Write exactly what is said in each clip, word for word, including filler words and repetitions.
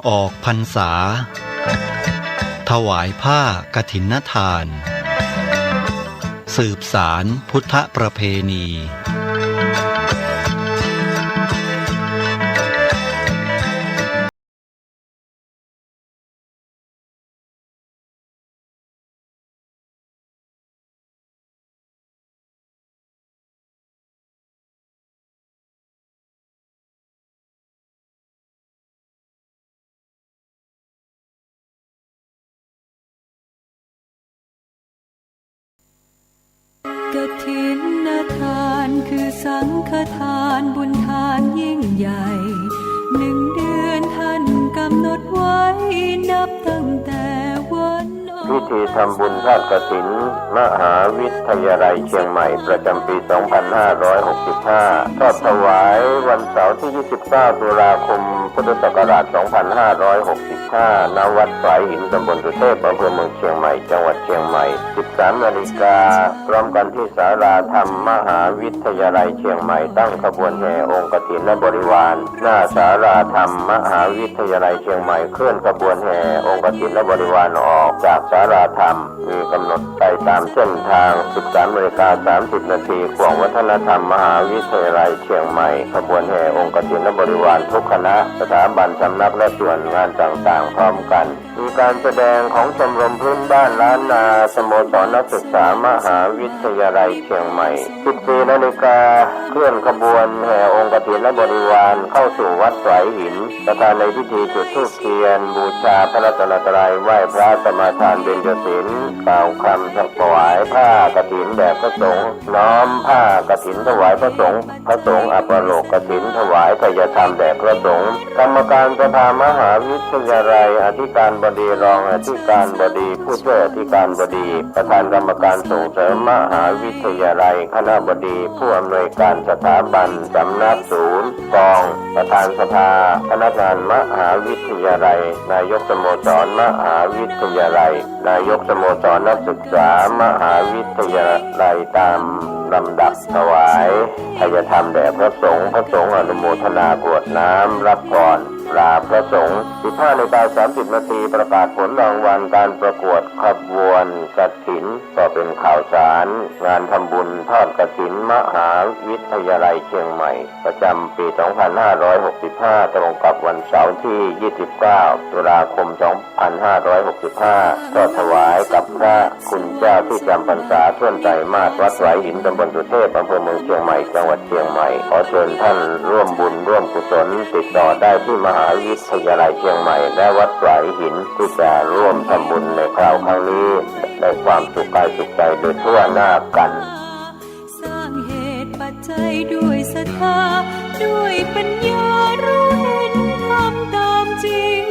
ออกพรรษา ถวายผ้ากฐินทาน สืบสานพุทธประเพณี กฐินทานคือสังฆทานบุญทานยิ่งใหญ่ หนึ่งเดือนท่านกำหนดไว้นับตั้งแต่วันออก พิธีทำบุญทอดกฐินมหาวิทยาลัยเชียงใหม่ประจำปี สองพันห้าร้อยหกสิบห้า ทอดถวายวันเสาร์ที่ ยี่สิบเก้า ตุลาคม พุทธศักราช สองพันห้าร้อยหกสิบห้า ณ วัดฝายหิน ตำบลสุเทพ อำเภอเมืองเชียงใหม่ จังหวัดเชียงใหม่ สิบสาม นาฬิกา พร้อมกันที่ศาลาธรรมมหาวิทยาลัยเชียงใหม่ ตั้งขบวนแห่องค์กฐินและบริวาร หน้าศาลาธรรมมหาวิทยาลัยเชียงใหม่ เคลื่อนขบวนแห่องค์กฐินและบริวารออกจากศาลาธรรม มีกำหนดไปตามเส้นทาง สิบสาม นาฬิกา สามสิบ นาที ขวงวัฒนธรรมมหาวิทยาลัยเชียงใหม่ ขบวนแห่องค์กฐินและบริวารทุกคณะ สถาบัน สำนัก และส่วนงานต่างๆ พร้อมกัน มีการแสดงของชมรมพื้นบ้านล้านนา สโมสรนักศึกษามหาวิทยาลัยเชียงใหม่ สิบสี่ นาฬิกา เคลื่อนขบวนแห่องค์กฐินและบริวารเข้าสู่วัดฝายหิน ประธานในพิธีจุดธูปเทียน บูชาพระรัตนตรัย ไหว้พระสมาทานเบญจศีล กล่าวคำถวายผ้ากฐินแด่พระสงฆ์ น้อมผ้ากฐินถวายพระสงฆ์ พระสงฆ์อัปโลกกฐินถวายไทยธรรมแด่พระสงฆ์ กรรมการสภามหาวิทยาลัย อธิการบดี รองอธิการบดี ผู้ช่วยอธิการบดี ประธานกรรมการส่งเสริมมหาวิทยาลัย คณบดี ผู้อำนวยการสถาบัน สำนัก ศูนย์ กอง ประธานสภาพนักงานมหาวิทยาลัย นายกสโมสรมหาวิทยาลัย นายกสโมสรนักศึกษามหาวิทยาลัย ตามลำดับถวายไทยธรรมแด่พระสงฆ์ พระสงฆ์อนุโมทนากรวดน้ำรับพรลาพระสงฆ์ สิบห้า นาฬิกา สามสิบ นาที ประกาศผลรางวัลการประกวดขบวนกฐิน ก็เป็นข่าวสารงานทำบุญทอดกฐินมหาวิทยาลัยเชียงใหม่ ประจำปี สองพันห้าร้อยหกสิบห้า ตรงกับวันเสาร์ที่ ยี่สิบเก้า ตุลาคม สองพันห้าร้อยหกสิบห้า ทอดถวายกับพระคุณเจ้าที่จำพรรษาถ้วนไตรมาส วัดฝายหิน ตำบลสุเทพ อำเภอเมืองเชียงใหม่ จังหวัดเชียงใหม่ ขอเชิญท่านร่วมบุญร่วมกุศล ติดต่อได้ที่มหาวิทยาลัยเชียงใหม่ และวัดฝายหิน ที่จะร่วมทำบุญในคราวครั้งนี้ ได้ความสุขกายสุขใจโดยทั่วหน้ากัน สร้างเหตุปัจจัยด้วยศรัทธา ด้วยปัญญารู้เห็นธรรมตามจริง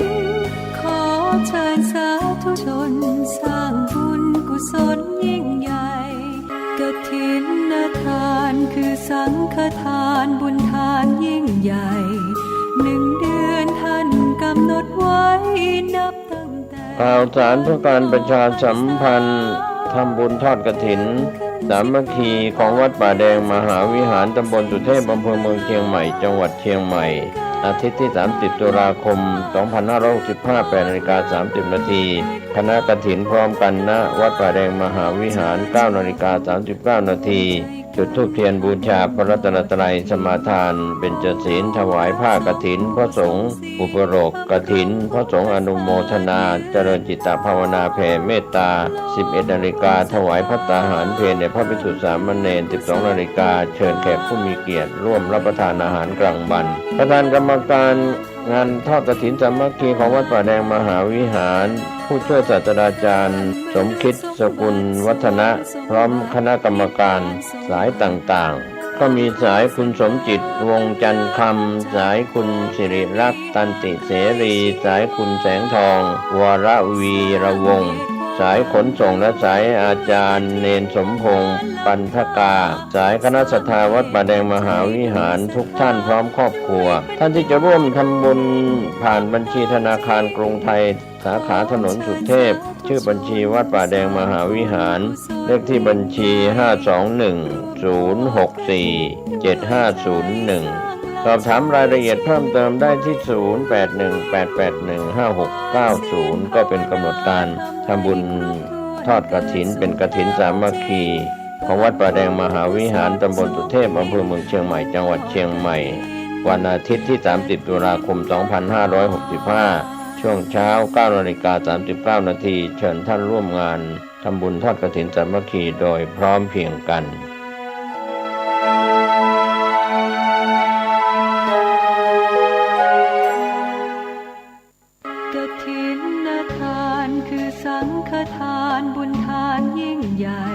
ขอเชิญสาธุชนสร้างบุญกุศลยิ่งใหญ่ กฐินทานคือสังฆทานบุญทานยิ่งใหญ่ หนึ่งเดือนท่านกำหนดไว้นับตั้งแต่ ข่าวสารเพื่อการประชาสัมพันธ์ ทำบุญทอดกฐินสามัคคีของวัดป่าแดงมหาวิหาร ตำบลสุเทพ อำเภอเมืองเชียงใหม่ จังหวัดเชียงใหม่ อาทิตย์ที่ สามสิบ ตุลาคม สองพันห้าร้อยหกสิบห้า แปดนาฬิกา สามสิบ นาที คณะกฐินพร้อมกัน ณ วัดป่าแดงมหาวิหาร เก้านาฬิกา สามสิบเก้า นาที จุดธูปเทียนบูชาพระรัตนตรัย สมาทานเบญจศีล ถวายผ้ากฐิน พระสงฆ์อุปโลกกฐิน พระสงฆ์อนุโมทนา เจริญจิตตภาวนาแผ่เมตตา สิบเอ็ดนาฬิกา ถวายภัตตาหารเพลแด่พระภิกษุสามเณร สิบสองนาฬิกา เชิญแขกผู้มีเกียรติร่วมรับประทานอาหารกลางวัน ประธานกรรมการ งานทอดกฐินสามัคคีของวัดป่าแดงมหาวิหาร ผู้ช่วยศาสตราจารย์ สมคิด สกุลวัฒนะ พร้อมคณะกรรมการสายต่างๆ ก็มีสายคุณสมจิต วงศ์จันทร์คำ สายคุณสิริรักษ์ ตันติเสรี สายคุณแสงทอง วรวีรวงศ์ สายขนส่งและสายอาจารย์เณรสมพงษ์ ปันธกา สายคณะศรัทธาวัดป่าแดงมหาวิหารทุกท่านพร้อมครอบครัว ท่านที่จะร่วมทำบุญผ่านบัญชีธนาคารกรุงไทย สาขาถนนสุเทพ ชื่อบัญชีวัดป่าแดงมหาวิหาร เลขที่บัญชี ห้าสองหนึ่ง ศูนย์หกสี่ เจ็ดห้าศูนย์หนึ่ง สอบถามรายละเอียดเพิ่มเติมได้ที่ ศูนย์ แปด หนึ่ง แปด แปด หนึ่ง ห้า หก เก้า ศูนย์ ก็เป็นกำหนดการทำบุญทอดกฐิน เป็นกฐินสามัคคี ของวัดป่าแดงมหาวิหาร ตำบลสุเทพ อำเภอเมืองเชียงใหม่ จังหวัดเชียงใหม่ วันอาทิตย์ที่ สามสิบ ตุลาคม สองพันห้าร้อยหกสิบห้า ช่วงเช้า เก้านาฬิกาสามสิบเก้านาที เชิญท่านร่วมงานทำบุญทอดกฐินสามัคคีโดยพร้อมเพรียงกัน กฐินทานคือสังฆทานบุญทานยิ่งใหญ่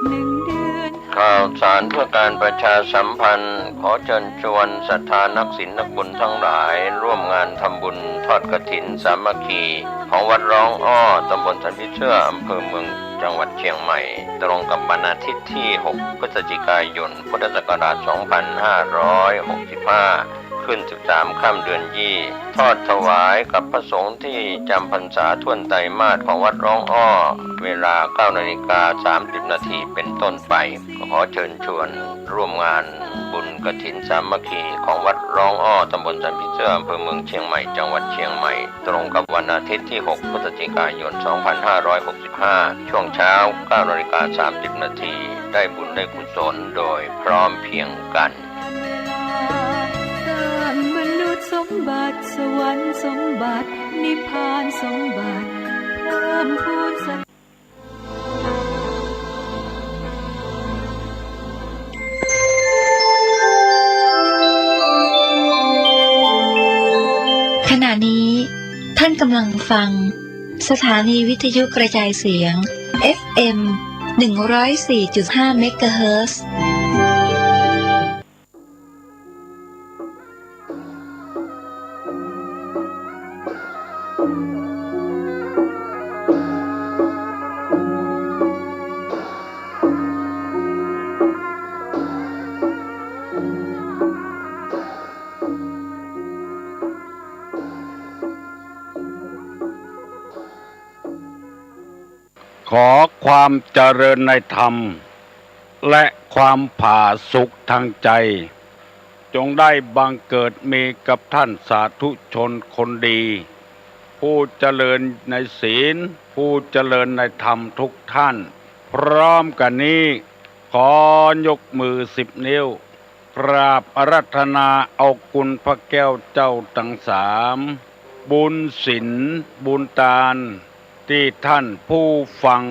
หนึ่งเดือน ข่าวสารเพื่อการประชาสัมพันธ์ ขอเชิญชวนศรัทธานักศีลนักบุญทั้งหลาย ร่วมงานทำบุญทอดกฐินสามัคคี ของวัดร้องอ้อ ตำบลสันผีเสื้อ อำเภอเมือง จังหวัดเชียงใหม่ ตรงกับวันอาทิตย์ที่ หก พฤศจิกายน พุทธศักราช สองพันห้าร้อยหกสิบห้า ขึ้น สิบสาม ค่ำเดือนยี่ ทอดถวายกับพระสงฆ์ที่จำพรรษาถ้วนไตรมาสของวัดร้องอ้อ เวลา เก้านาฬิกาสามสิบนาทีเป็นต้นไป ขอเชิญชวนร่วมงานบุญกฐินสามัคคีของวัดร้องอ้อ ตำบลสันผีเสื้อ อำเภอเมืองเชียงใหม่ จังหวัดเชียงใหม่ ตรงกับวันอาทิตย์ที่ หก พฤศจิกายน สองพันห้าร้อยหกสิบห้า ช่วงเช้า เก้านาฬิกาสามสิบนาที ได้บุญได้กุศลโดยพร้อมเพรียงกัน สร้างมนุษย์สมบัติ สวรรค์สมบัติ นิพพานสมบัติ เพิ่มพูนส ขณะนี้ท่านกำลังฟังสถานีวิทยุกระจายเสียง เอฟเอ็ม หนึ่งร้อยสี่จุดห้า เมกะเฮิรตซ์ ขอความเจริญในธรรม และความผาสุกทางใจ จงได้บังเกิดมีกับท่านสาธุชนคนดี ผู้เจริญในศีล ผู้เจริญในธรรมทุกท่าน พร้อมกันนี้ ขอยกมือสิบนิ้ว กราบอาราธนาเอาคุณพระแก้วเจ้าตังสาม บุญศีล บุญตาน ตี้ท่านผู้ฟัง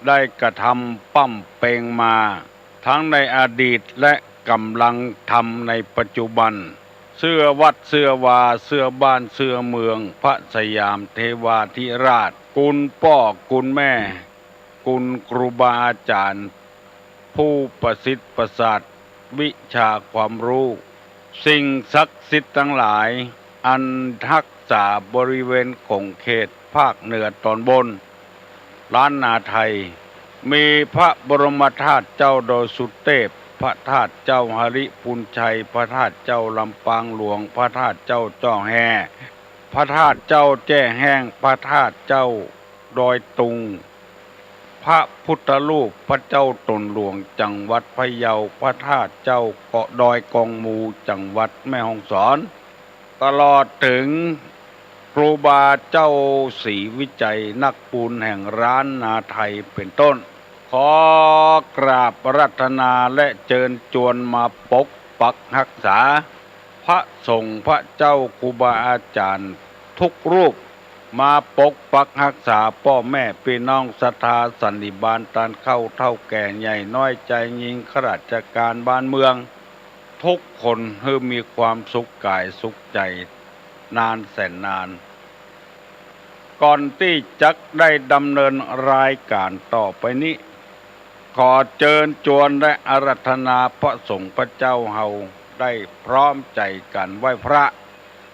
ได้กระทำปำเป็งมา ทั้งในอดีตและกำลังทำในปัจจุบัน เสื้อวัดเสื้อวา เสื้อบ้านเสื้อเมือง พระสยามเทวาธิราช คุณป้อคุณแม่ คุณครูบาอาจ๋ารย์ ผู้ประสิทธิ์ประสาทวิชาความฮู้ สิ่งศักดิ์สิทธิ์ตังหลาย อันฮักษาบริเวณขงเขตภาคเหนือต๋อนบน ล้านนาไทย มีพระบรมธาตุเจ้าดอยสุเตพ พระธาตุเจ้าหริภุญชัย พระธาตุเจ้าลำปางหลวง พระธาตุเจ้าจ้อแฮ พระธาตุเจ้าแจ้แฮง พระธาตุเจ้าดอยตุง พระพุทธรูปพระเจ้าต๋นหลวงจังหวัดพะเยา พระธาตุเจ้าเกาะดอยกองมูจังหวัดแม่ฮ่องสอน ตลอดเถิงครูบาเจ้าศรีวิชัยนักปูนแห่งล้านนาไทยเป๋นต้น ขอกราบอาราธนาและเจิญจวนมาปกปักฮักษา พระสงฆ์พระเจ้าครูบาอาจ๋ารย์ทุกรูป มาปกปักฮักษาป้อแม่ปี้น้องศรัทธาสันนิบาตต้านเข้าเฒ่าแก่ใหญ่น้อยจายญิงข้าราชก๋านบ้านเมือง ทุกคนหื้อมีความสุขก๋ายสุขใจ๋นานแสนนาน ก่อนตี้จักได้ดำเนินรายก๋านต่อไปนี้ ขอเจิญจวนและอาราธนาพระสงฆ์พระเจ้าเฮาได้พร้อมใจ๋กั๋นไหว้พระ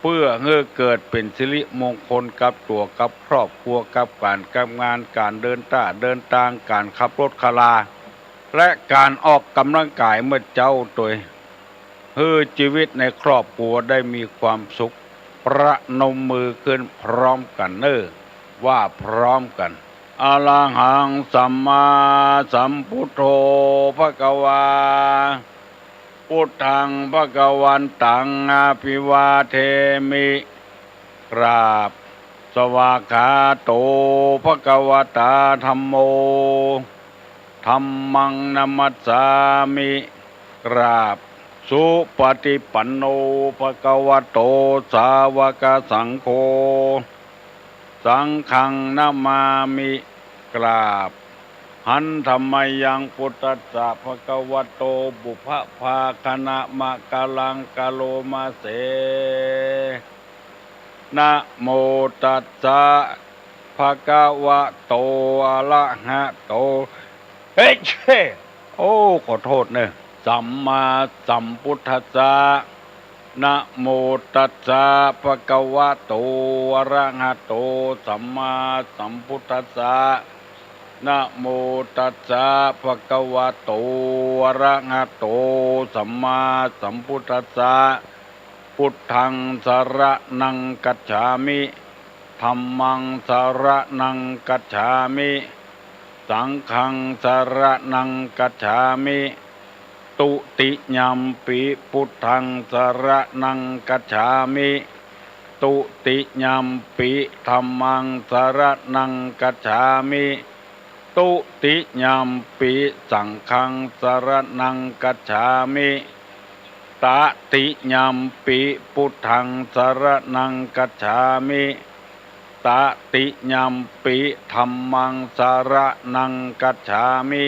เปื้อหื้อเกิดเป๋นสิริมงคลกับตั๋วกับครอบครัว กับก๋านกับงาน ก๋านเดินต้าเดินตาง ก๋านขับรถขับลา และก๋านออกก๋ำลังก๋ายเมื่อเจ๊าตวย หื้อจีวิตในครอบครัวได้มีความสุข ประนมมือขึ้นพร้อมกั๋นเน่อ ว่าพร้อมกั๋น อะระหังสัมมาสัมพุทโธภะคะวา Buddhaṃ bhagavantaṃ abhivādemi. กราบ Svākkhāto bhagavatā dhammo. Dhammaṃ namassāmi. กราบ Supaṭipanno bhagavato sāvakasaṅgho. Saṅghaṃ namāmi. กราบ Handa mayaṃ buddhassa bhagavato pubbabhāganamakāraṃ karoma se. Namo tassa bhagavato arahato เฮ้ย โอ้ ขอโทษเนอะ สัมมาสัมพุทธัสสะ Namo tassa bhagavato arahato sammāsambuddhassa. Namo tassa bhagavato arahato sammāsambuddhassa. Buddhaṃ saraṇaṃ gacchāmi. Dhammaṃ saraṇaṃ gacchāmi. Saṅghaṃ saraṇaṃ gacchāmi. Dutiyampi buddhaṃ saraṇaṃ gacchāmi. Dutiyampi dhammaṃ saraṇaṃ gacchāmi. Dutiyampi saṅghaṃ saraṇaṃ gacchāmi. Tatiyampi buddhaṃ saraṇaṃ gacchāmi. Tatiyampi dhammaṃ saraṇaṃ gacchāmi.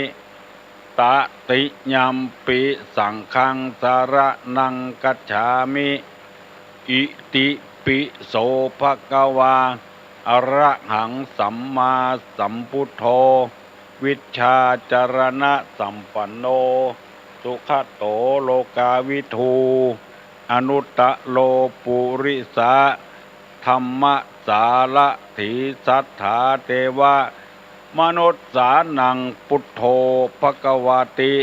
Tatiyampi saṅghaṃ saraṇaṃ gacchāmi. Itipi so bhagavā arahaṃ sammāsambuddho vijjācaraṇasampanno sugato lokavidū anuttaro purisadammasārathi satthā devamanussānaṃ buddho bhagavāti.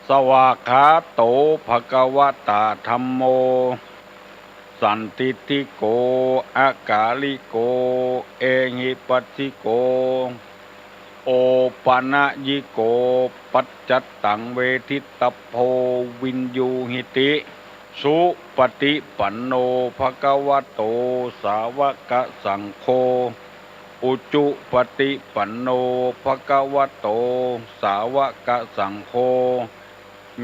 Svākkhāto bhagavatā dhammo sandiṭṭhiko akāliko ehipassiko opanayiko paccattaṃ veditabbo viññūhīti. Supaṭipanno bhagavato sāvakasaṅgho. Ujupaṭipanno bhagavato sāvakasaṅgho.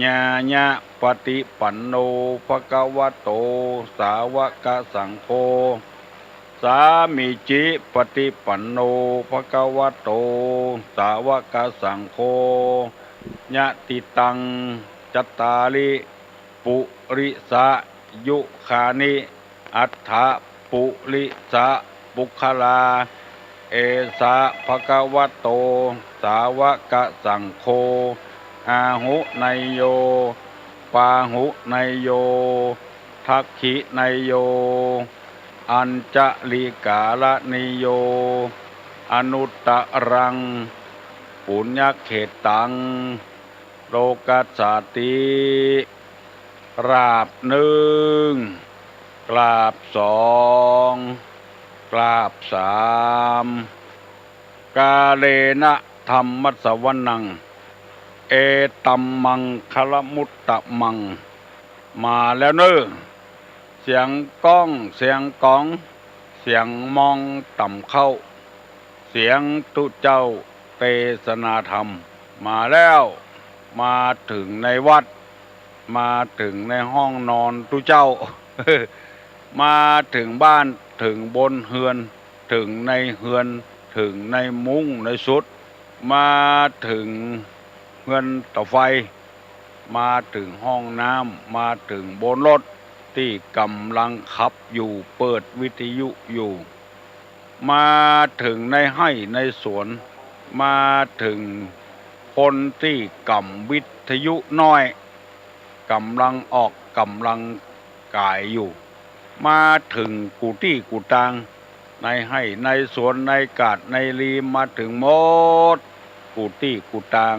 Ñāyapaṭipanno bhagavato sāvakasaṅgho. Sāmīcipaṭipanno bhagavato sāvakasaṅgho. Yadidaṃ cattāri purisayugāni aṭṭha purisapuggalā. Esa bhagavato sāvakasaṅgho āhuneyyo pāhuneyyo dakkhiṇeyyo añjalikaraṇīyo anuttaraṃ puññakkhettaṃ lokassāti. กราบหนึ่ง กราบสอง กราบสาม kālena dhammassavanaṃ etammaṅgalamuttamaṃ. มาแล้วเน่อ เสียงก้อง เสียงก๋อง เสียงมองต่ำเข้า เสียงตุ๊เจ้าเตสนาธรรม มาแล้ว มาเถิงในวัด มาเถิงในห้องนอนตุ๊เจ้า มาเถิงบ้าน เถิงบนเฮือน เถิงในเฮือน เถิงในมุ้งในสุด มาเถิงเฮือนเตาไฟ มาเถิงห้องน้ำ มาเถิงบนรถตี้ก่ำลังขับอยู่ เปิดวิทยุอยู่ มาเถิงในไฮ่ในสวน มาเถิงคนตี้ก่ำวิทยุน้อย ก่ำลังออกก่ำลังก๋ายอยู่ มาเถิงกู้ตี้กู้ตาง ในไฮ่ในสวนในกาดในลี มาเถิงหมดกู้ตี้กู้ตาง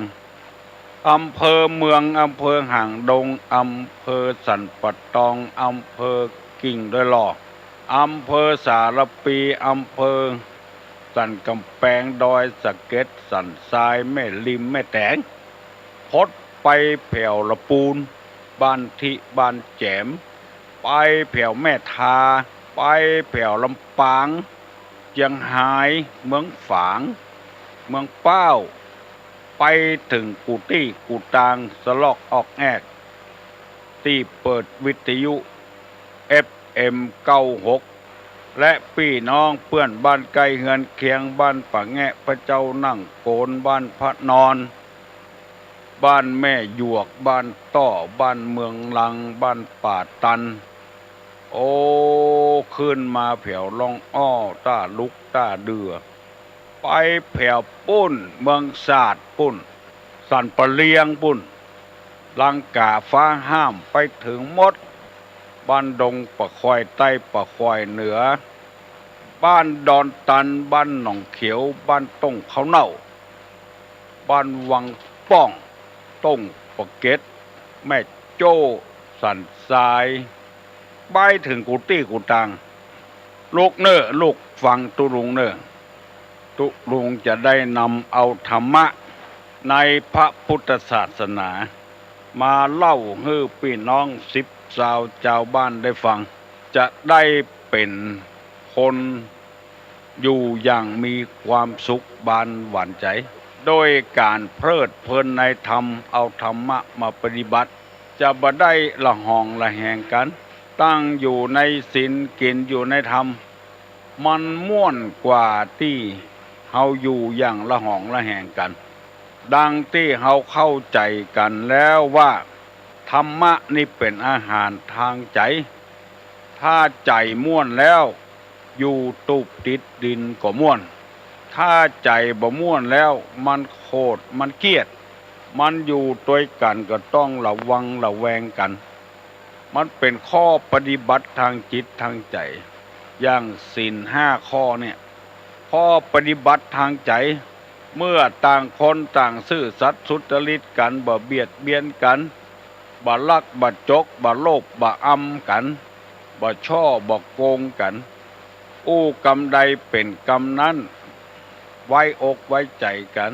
อำเภอเมือง อำเภอหางดง อำเภอสันป่าตอง อำเภอกิ่งดอยหล่อ อำเภอสารภี อำเภอสันกำแปง ดอยสะเก็ด สันทราย แม่ริม แม่แตง พดไปแผ่วละปูน บ้านทิบ้านแจ๋ม ไปแผวแม่ทา ไปแผวลำปาง เจียงฮาย เมืองฝาง เมืองป๊าว ไปเถิงกู้ตี้กู้ตาง สะลอกออกแอก ตี้เปิดวิทยุ เอฟเอ็ม เก้าหก และปี้น้องเปื้อนบ้านใก้เฮือนเคียง บ้านป่าแงะ พระเจ้านั่งโกน บ้านพระนอน บ้านแม่หยวก บ้านต้อ บ้านเมืองลัง บ้านป่าตัน โอ้ ขึ้นมาแผวล่องอ้อ ต้าลุก ต้าเดื่อ ไปแผวปู้น เมืองสาดปู้น สันป่าเลียงปู้น ลังก๋า ฟ้าห้าม ไปเถิงหมด บ้านดงป่าคอยใต้ ป่าคอยเหนือ บ้านดอนตัน บ้านหนองเขียว บ้านต้งข้าวเน่า บ้านวังป้อง ต้งปะเก็ด แม่โจ้ สันทราย ไปเถิงกู้ตี้กู้ตาง ลุกเน่อ ลุกฟังตุ๊ลุงเน่อ ตุ๊ลุงจะได้นำเอาธรรมะในพระพุทธศาสนา มาเล่าหื้อปี้น้องสิบซาวจาวบ้านได้ฟัง จะได้เป๋นคนอยู่อย่างมีความสุขบานหวานใจ๋ โดยก๋านเพลิดเพลินในธรรม เอาธรรมะมาปฏิบัติ จะบ่ได้ละหองละแหงกั๋น ตั้งอยู่ในศีล กิ๋นอยู่ในธรรม มันม่วนกว่าตี้เฮาอยู่อย่างละหองละแหงกั๋น ดังตี้เฮาเข้าใจ๋กั๋นแล้วว่า ธรรมะนี่เป๋นอาหารตางใจ๋ ถ้าใจ๋ม่วนแล้ว อยู่ตูบติดดินก็ม่วน ถ้าใจ๋บ่ม่วนแล้ว มันโขด มันเคียด มันอยู่ตวยกั๋นก็ต้องระวังระแวงกั๋น มันเป๋นข้อปฏิบัติตางจิตตางใจ๋ อย่างศีลห้าข้อเนี่ย ข้อปฏิบัติตางใจ๋ เมื่อต่างคนต่างซื่อสัตย์สุจริตกั๋น บ่เบียดเบียนกั๋น บ่ลัก บ่จก บ่โลภ บ่อำกั๋น บ่ฉ้อ บ่โกงกั๋น อู้กำใดเป๋นกำนั้น ไว้อกไว้ใจ๋กั๋น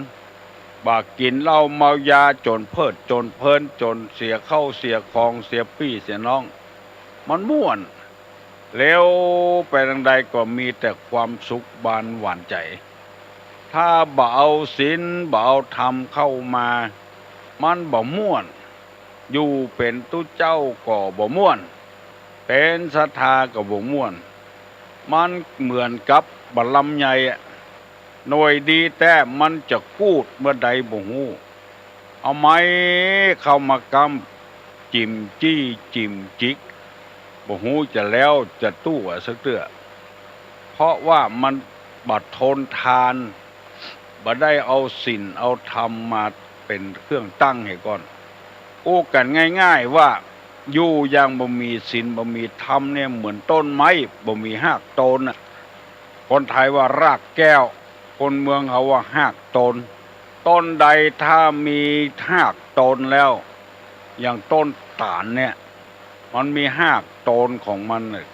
บ่ากิ๋นเหล้าเมายาจ๋นเพลิดจ๋นเพลิน จ๋นเสียข้าวเสียของ เสียปี้เสียน้อง มันม่วน แล้วไปตางใดก็มีแต่ความสุขบานหวานใจ๋ ถ้าบ่เอาศีล บ่เอาธรรมเข้ามา มันบ่ม่วน อยู่เป๋นตุ๊เจ้าก็บ่ม่วน เป๋นศรัทธาก็บ่ม่วน มันเหมือนกับบ่าลำไยอะ หน่วยดีแต๊มันจะกูดเมื่อใดบ่ฮู้ เอาไม้เข้ามากำ จิ่มจี้จิ่มจิก บ่ฮู้จะแล้วจะตู้อะสักเตื้อ เพราะว่ามันบ่ทนทาน บ่ได้เอาศีลเอาธรรมมาเป๋นเครื่องตั้งหื้อก่อน อู้กั๋นง่ายๆ ว่า อยู่อย่างบ่มีศีลบ่มีธรรมเนี่ย เหมือนต้นไม้บ่มีฮากโตนน่ะ คนไทยว่ารากแก้ว คนเมืองเขาว่าฮากโตน ต้นใดถ้ามีฮากโตนแล้ว อย่างต้นต๋าลเนี่ย มันมีฮากโตนของมันเลย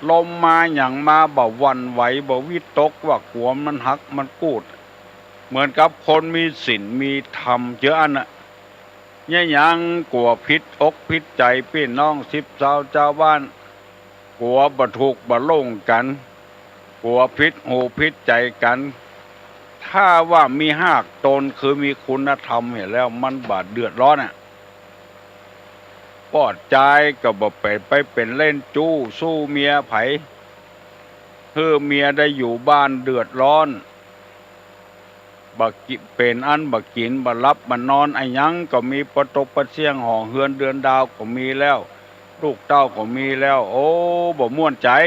ลมมาหยังมาบ่หวั่นไหว บ่วิตกว่ากั๋วมันหักมันกูด เหมือนกับคนมีศีลมีธรรมเจื้ออั้นน่ะ เยียะหยังกั๋วผิดอกผิดใจ๋ปี้น้องสิบซาวจาวบ้าน กั๋วบ่ถูกบ่โล่งกั๋น กั๋วผิดหูผิดใจ๋กั๋น ถ้าว่ามีฮากโตนคือมีคุณธรรมเหียแล้ว มันบ่เดือดร้อนอะ ปอดจายก็บ่ไป ไปเป๋นเล่นจู้สู้เมียใผ หื้อเมียได้อยู่บ้านเดือดร้อน บ่กิ เป๋นอันบ่กิ๋นบ่หลับบ่นอน อะหยังก็มี ปะตกปะเสี้ยง หอเฮือนเดือนดาวก็มีแล้ว ลูกเต้าก็มีแล้ว โอ้ บ่ม่วนใจ๋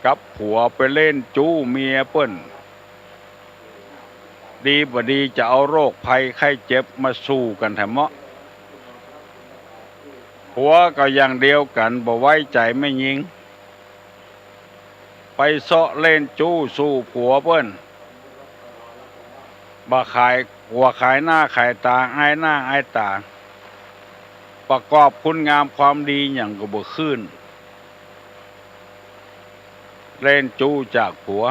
กับผัวไปเล่นจู้เมียเปิ้น ดีบ่ดีจะเอาโรคภัยไข้เจ็บมาสู้กั๋นแถมเมาะ ผัวก็อย่างเดียวกั๋น บ่ไว้ใจ๋แม่ญิง ไปเซาะเล่นจู้สู้ผัวเปิ้น บ่ขาย กั๋วขายหน้าขายต๋า อายหน้าอายต๋า ประกอบคุณงามความดีหยังก็บ่ขึ้น เล่นจู้จากผัว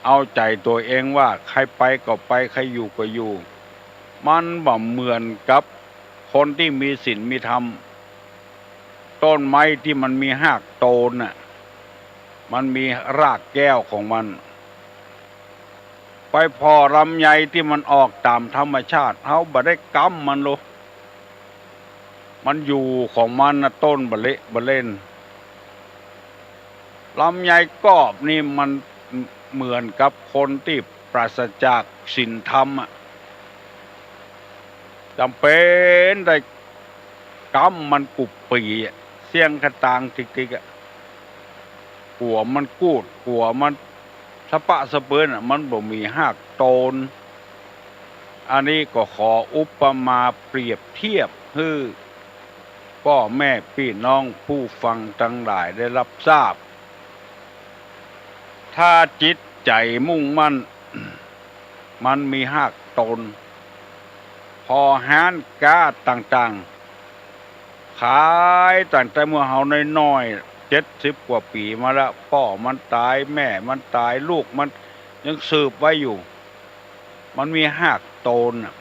เอาใจ๋ตั๋วเองว่า ใครไปก็ไป ใครอยู่ก็อยู่ มันบ่เหมือนกับคนตี้มีศีลมีธรรม ต้นไม้ตี้มันมีฮากโตนน่ะ มันมีรากแก้วของมัน ไปผ่อลำไยตี้มันออกต๋ามธรรมชาติ เฮาบ่ได้ก๊ำมันโล มันอยู่ของมันน่ะ ต้นบ่เละบ่เล่น ลำไยกอบนี่มันเหมือนกับคนตี้ปราศจากศีลธรรมอะ จ๋ำเป๋นได้ก๊ำมันกุบกี่อะ เสี้ยงกะตางติ๊กๆ อะ กั๋วมันกูด กั๋วมันสะปะสะเปือนอะ มันบ่มีฮากโตน อันนี้ก็ขออุปมาเปรียบเทียบหื้อป้อแม่ปี้น้องผู้ฟังตังหลายได้ฮับทราบ ถ้าจิตใจ๋มุ่งมั่น มันมีฮากโตน ผ่อฮ้านก๊าต่างๆ ขายตั้งแต่เมื่อเฮาน้อยๆ เจ็ดสิบกว่าปี๋มาแล้ว ป้อมันต๋าย แม่มันต๋าย ลูกมันยังสืบไว้อยู่ มันมีฮากโตนน่ะ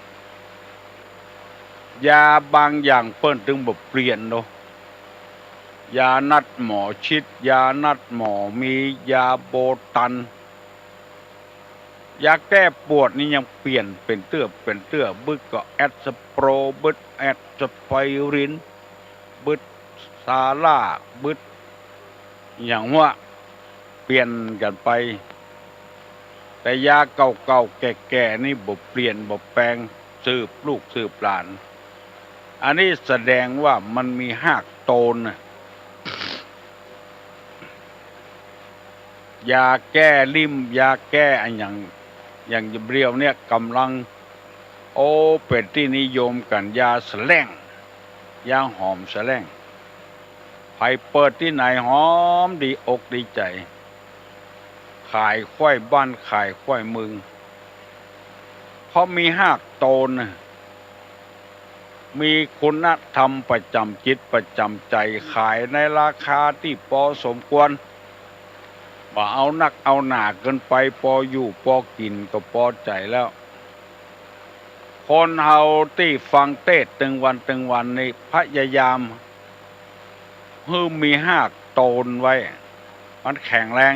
ยาบางอย่างเปิ้นตึงบ่เปลี่ยนเนาะ ยานัดหมอชิด ยานัดหมอมี ยาโบตัน ยาแก้ปวดนี่ยังเปลี่ยนเป๋นเตื้อเป๋นเตื้อ บึดก็แอสโปร บึดแอสไพริน บึดซาร่า บึดหยังวะ เปลี่ยนกั๋นไป แต่ยาเก่าๆ แก่ๆ นี่บ่เปลี่ยนบ่แปลง สืบลูกสืบหลาน อันนี้แสดงว่ามันมีฮากโตนน่ะ ยาแก้ริ่ม ยาแก้อะหยัง อย่างเดี๋ยวเนี่ยก่ำลัง โอ้ เป๋นตี้นิยมกั๋น ยาสะแหล้ง ยาหอมสะแหล้ง ใผเปิดตี้ไหนหอมดีอกดีใจ๋ ขายคว้ายบ้านขายคว้ายเมือง เพราะมีฮากโตนน่ะ มีคุณธรรมประจ๋ำจิตประจ๋ำใจ๋ ขายในราคาตี้ปอสมควร บ่เอานักเอาหนาเกินไป ปออยู่ปอกิ๋นก็ปอใจ๋แล้ว คนเฮาตี้ฟังเตสน์ตึงวันตึงวันนี่ พยายามหื้อมีฮากโตนไว้ มันแข็งแรง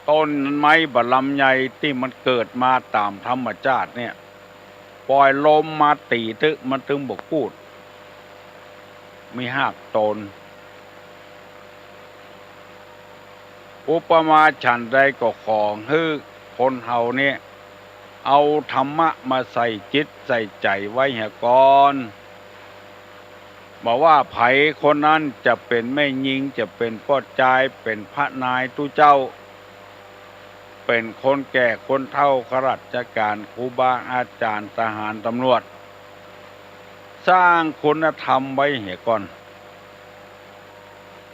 ต้นไม้บ่าลำไยตี้มันเกิดมาต๋ามธรรมชาติเนี่ย ป่อยลมมาตี๋ตึ๊ก มันตึงบ่กูด มีฮากโตน อุปมาฉันใดก็ขอหื้อคนเฮาเนี่ย เอาธรรมะมาใส่จิตใส่ใจ๋ไว้เหียก่อน บ่ว่าใผคนนั้นจะเป๋นแม่ญิง จะเป๋นป้อจาย เป๋นพระนายตุ๊เจ้า เป๋นคนแก่คนเฒ่า ข้าราชก๋าน ครูบาอาจ๋ารย์ ทหาร ตำรวจ สร้างคุณธรรมไว้เหียก่อน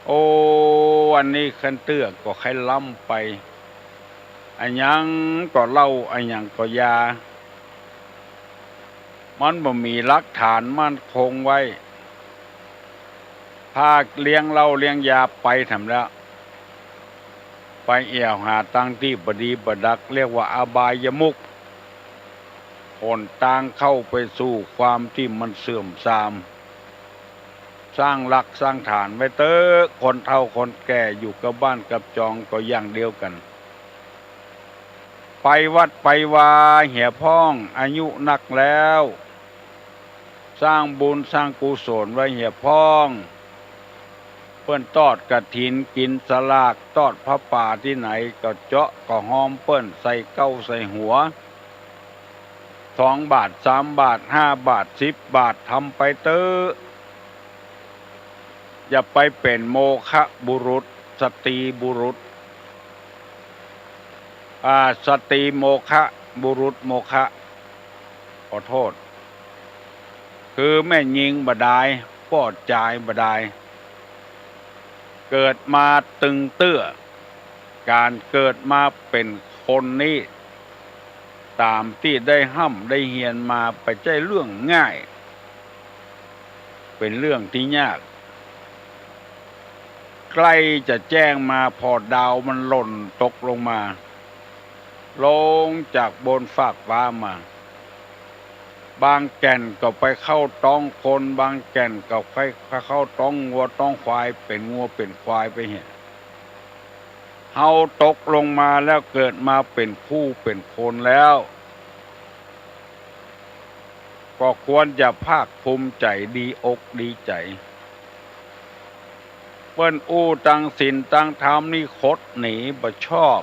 โอ้ อันนี้คันเตื้อก็ใค่ล้ำไป อะหยังก็เหล้า อะหยังก็ยา มันบ่มีหลักฐานมั่นคงไว้ ถ้าเลี้ยงเหล้าเลี้ยงยาไปแถมแล้ว ไปแอ่วหาตางตี้บ่ดีบ่ดัก เรียกว่าอบายมุข หนตางเข้าไปสู่ความตี้มันเสื่อมทราม สร้างหลักสร้างฐานไว้เต๊อะ คนเฒ่าคนแก่อยู่กับบ้านกับจองก็อย่างเดียวกั๋น ไปวัดไปวาเหียพ่อง อายุนักแล้ว สร้างบุญสร้างกุศลไว้เหียพ่อง เปิ้นทอดกฐิน กิ๋นสลาก ทอดผ้าป่าตี้ไหนก็เจาะก็ฮอมเปิ้น ใส่เก๊าใส่หัว สองบาท สามบาท ห้าบาท สิบบาท ทำไปเต๊อะ อย่าไปเป๋นโมฆะบุรุษ สตรีบุรุษ อ่า สตรีโมฆะ บุรุษโมฆะ ขอโต้ษ คือแม่ญิงบ่ดาย ป้อจายบ่ดาย เกิดมาตึงเตื้อ ก๋านเกิดมาเป๋นคนนี้ ต๋ามตี้ได้ฮ่ำได้เฮียนมา บ่ใจ้เรื่องง่าย เป๋นเรื่องตี้ยาก ใก้จะแจ้งมา ผ่อดาวมันหล่นตกลงมา ลงจากบนฟากฟ้ามา บางแก่นก็ไปเข้าต๊องคน บางแก่นก็ไปเข้าต๊องงัวต๊องควาย เป๋นงัวเป๋นควายไปเหีย เฮาตกลงมาแล้ว เกิดมาเป๋นผู้เป๋นคนแล้ว ก็ควรจะภาคภูมิใจ๋ ดีอกดีใจ๋ เปิ้นอู้ตังศีลตังธรรมนี่คดหนีบ่ชอบ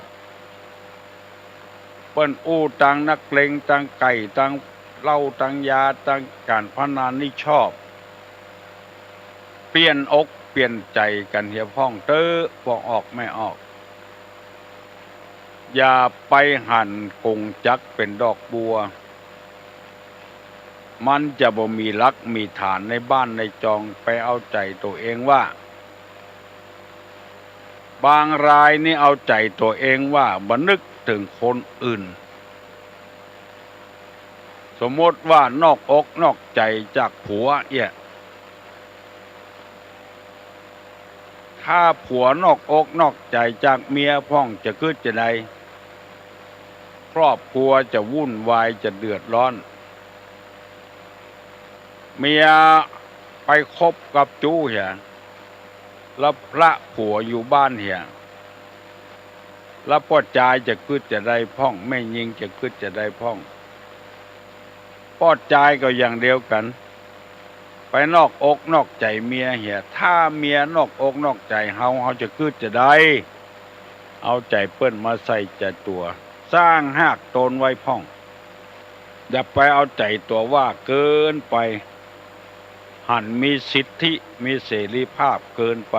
เปิ้นอู้ตังนักเลง ตังไก่ ตังเหล้า ตังยา ตังก๋านพนันนี่ชอบ เปลี่ยนอกเปลี่ยนใจ๋กั๋นเหียพ่องเต๊อะ ปวกออกแม่ออก อย่าไปหันกงจักรเป๋นดอกบัว มันจะบ่มีหลักมีฐานในบ้านในจอง ไปเอาใจ๋ตั๋วเองว่า บางรายนี่เอาใจ๋ตั๋วเองว่า บ่นึกเถิงคนอื่น สมมติว่านอกอกนอกใจ๋จากผัวเอี้ย ถ้าผัวนอกอกนอกใจ๋จากเมียพ่องจะกึ๊ดจาใด ครอบครัวจะวุ่นวาย จะเดือดร้อน เมียไปคบกับจู๊เหีย แล้วพระผัวอยู่บ้านเหีย แล้วป้อจายจะกึ๊ดจาใดพ่อง แม่ญิงจะกึ๊ดจาใดพ่อง ป้อจายก็อย่างเดียวกั๋น ไปนอกอกนอกใจ๋เมียเหีย ถ้าเมียนอกอกนอกใจ๋เฮา เฮาจะกึ๊ดจาใด เอาใจ๋เปิ้นมาใส่ใจ๋ตั๋ว สร้างฮากตนไว้พ่อง อย่าไปเอาใจ๋ตั๋วว่าเกินไป หันมีสิทธิมีเสรีภาพเกินไป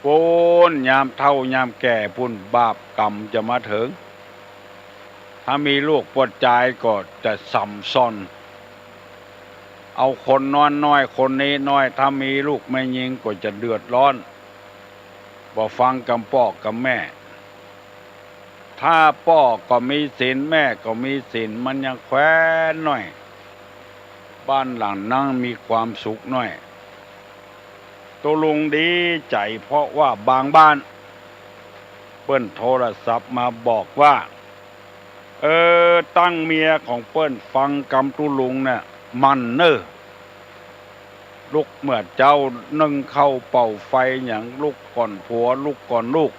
ปู๊นยามเฒ่ายามแก่ปู๊น บาปกรรมจะมาเถิง ถ้ามีลูกป้อจายก็จะส่ำซ่อน เอาคนนั้นน้อย คนนี้น้อย ถ้ามีลูกแม่ญิงก็จะเดือดร้อน บ่ฟังกำป้อกำแม่ ถ้าป้อก็มีศีล แม่ก็มีศีล มันยังแควนน้อย บ้านหลังนั้นมีความสุขน้อย ตุ๊ลุงดีใจ๋ เพราะว่าบางบ้าน เปิ้นโทรศัพท์มาบอกว่า เออ ตังเมียของเปิ้นฟังกำตุ๊ลุงเนี่ย หมั่นเน่อ ลุกเมื่อเจ๊านึ่งข้าวเป่าไฟหยัง ลุกก่อนผัว ลุกก่อนลูก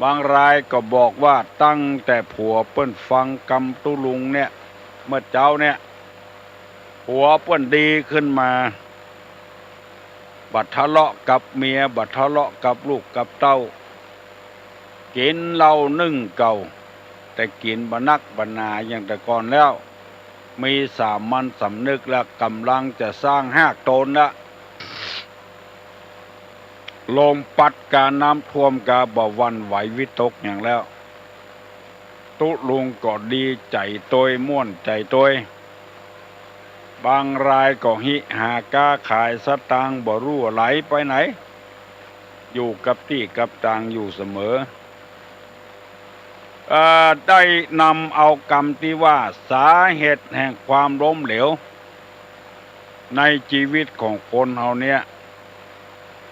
บางรายก็บอกว่าตั้งแต่ผัวเปิ้นฟังกำตุ๊ลุงเนี่ย เมื่อเจ๊าเนี่ย ผัวเปิ้นดีขึ้นมา บ่ทะเลาะกับเมีย บ่ทะเลาะกับลูกกับเต้า กิ๋นเหล้านึ่งเก่า แต่กิ๋นบ่นักบ่หนาอย่างแต่ก่อนแล้ว มีสามัญสำนึกแล้ว ก่ำลังจะสร้างฮากตนแล้ว ลมปั๊ดกา น้ำท่วมกา บ่หวั่นไหววิตกหยังแล้ว ตุ๊ลุงก็ดีใจ๋ตวย ม่วนใจ๋ตวย บางรายก็หิหาก้าขายสตางค์ บ่ฮู้ไหลไปไหน อยู่กับตี้กับตางอยู่เสมอ เอ่อ ได้นำเอากำตี้ว่าสาเหตุแห่งความล้มเหลวในจีวิตของคนเฮาเนี่ย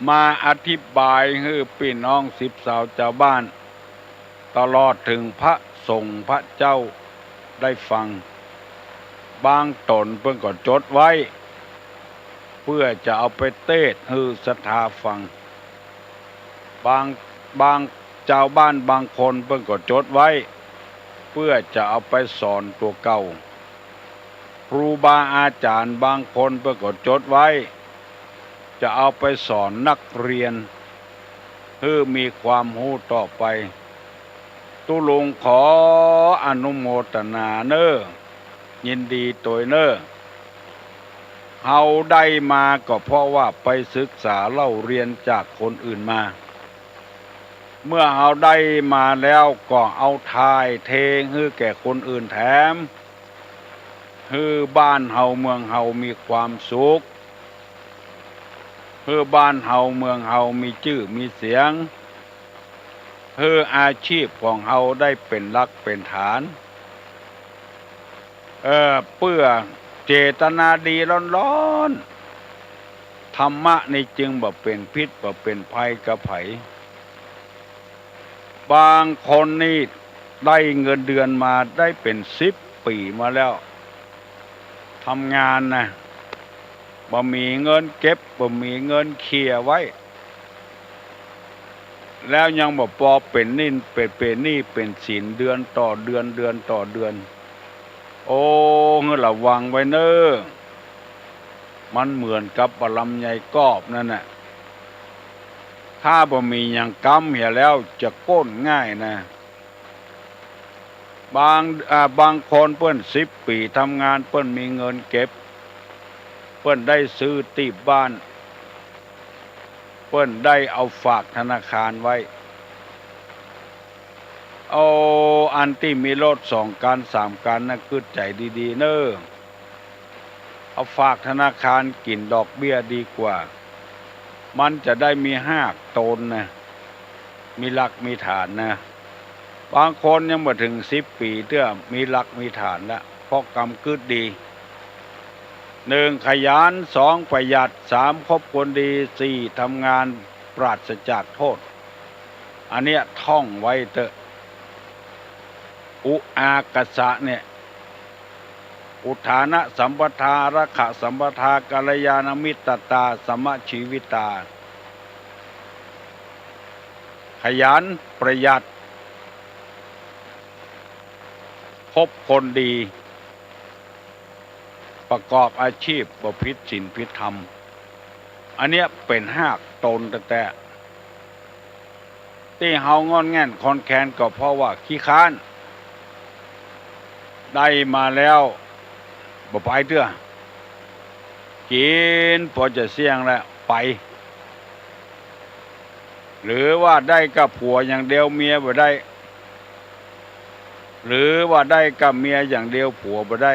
มาอธิบายหื้อปี้น้องสิบสาวจาวบ้าน ตลอดเถิงพระสงฆ์พระเจ้าได้ฟัง บางต๋นเปิ้นก็จดไว้ เปื้อจะเอาไปเตศน์หื้อศรัทธาฟัง บาง บางจาวบ้านบางคนเปิ้นก็จดไว้ เปื้อจะเอาไปสอนตั๋วเก่า ครูบาอาจ๋ารย์บางคนเปิ้นก็จดไว้ จะเอาไปสอนนักเรียน หื้อมีความฮู้ต่อไป ตุ๊ลุงขออนุโมตนาเน่อ ยินดีตวยเน่อ เฮาได้มาก็เพราะว่าไปศึกษาเล่าเรียนจากคนอื่นมา เมื่อเฮาได้มาแล้วก็เอาถ่ายเทหื้อแก่คนอื่นแถม หื้อบ้านเฮาเมืองเฮามีความสุข หื้อบ้านเฮาเมืองเฮามีจื้อมีเสียง หื้ออาชีพของเฮาได้เป๋นหลักเป๋นฐาน เอ่อ เปื้อเจตนาดีล้วนๆ ธรรมะนี่จึงบ่เป๋นพิษบ่เป๋นภัยกับใผ บางคนนี่ได้เงินเดือนมาได้เป๋นสิบปี๋มาแล้ว ทำงานนะ บ่มีเงินเก็บ บ่มีเงินเขี่ยไว้ แล้วยังบ่ปอเป๋นหนี้ เป๋น เป๋นหนี้เป๋นสินเดือนต่อเดือน เดือนต่อเดือน โอ้ หื้อระวังไว้เน่อ มันเหมือนกับบ่าลำไยกรอบนั่นน่ะ ถ้าบ่มีหยังก๊ำเหียแล้วจะก้นง่ายนะ บาง อ่า บางคนเปิ้นสิบปี๋ทำงาน เปิ้นมีเงินเก็บ เปิ้นได้ซื้อตี้บ้าน เปิ้นได้เอาฝากธนาคารไว้ เอาอันตี้มีรถสองคันสามคันนะ กึ๊ดใจ๋ดีๆ เน่อ เอาฝากธนาคารกิ๋นดอกเบี้ยดีกว่า มันจะได้มีฮากโตนนะ มีหลักมีฐานนะ บางคนยังบ่เถิงสิบปี๋เตื้อ มีหลักมีฐานละ เพราะกำกึ๊ดดี หนึ่ง ขยัน สอง ประหยัด สาม คบคนดี สี่ ทำงานปราศจากโทษ อันเนี้ยท่องไว้เต๊อะ อุอากาสะเนี่ย อุทธานะสัมปทา อารักขะสัมปทา กัลยาณมิตตา สมชีวิตา ขยัน ประหยัด คบคนดี ประกอบอาชีพบ่ผิดศีลผิดธรรม อันเนี้ยเป๋นฮากโตนแต๊ๆ ตี้เฮาง่อนแง่นคลอนแคลนก็เพราะว่าขี้ค้าน ได้มาแล้วบ่ไปเตื้อ กิ๋นปอจะเสี้ยงแล้วไป หรือว่าได้กับผัวอย่างเดียวเมียบ่ได้ หรือว่าได้กับเมียอย่างเดียวผัวบ่ได้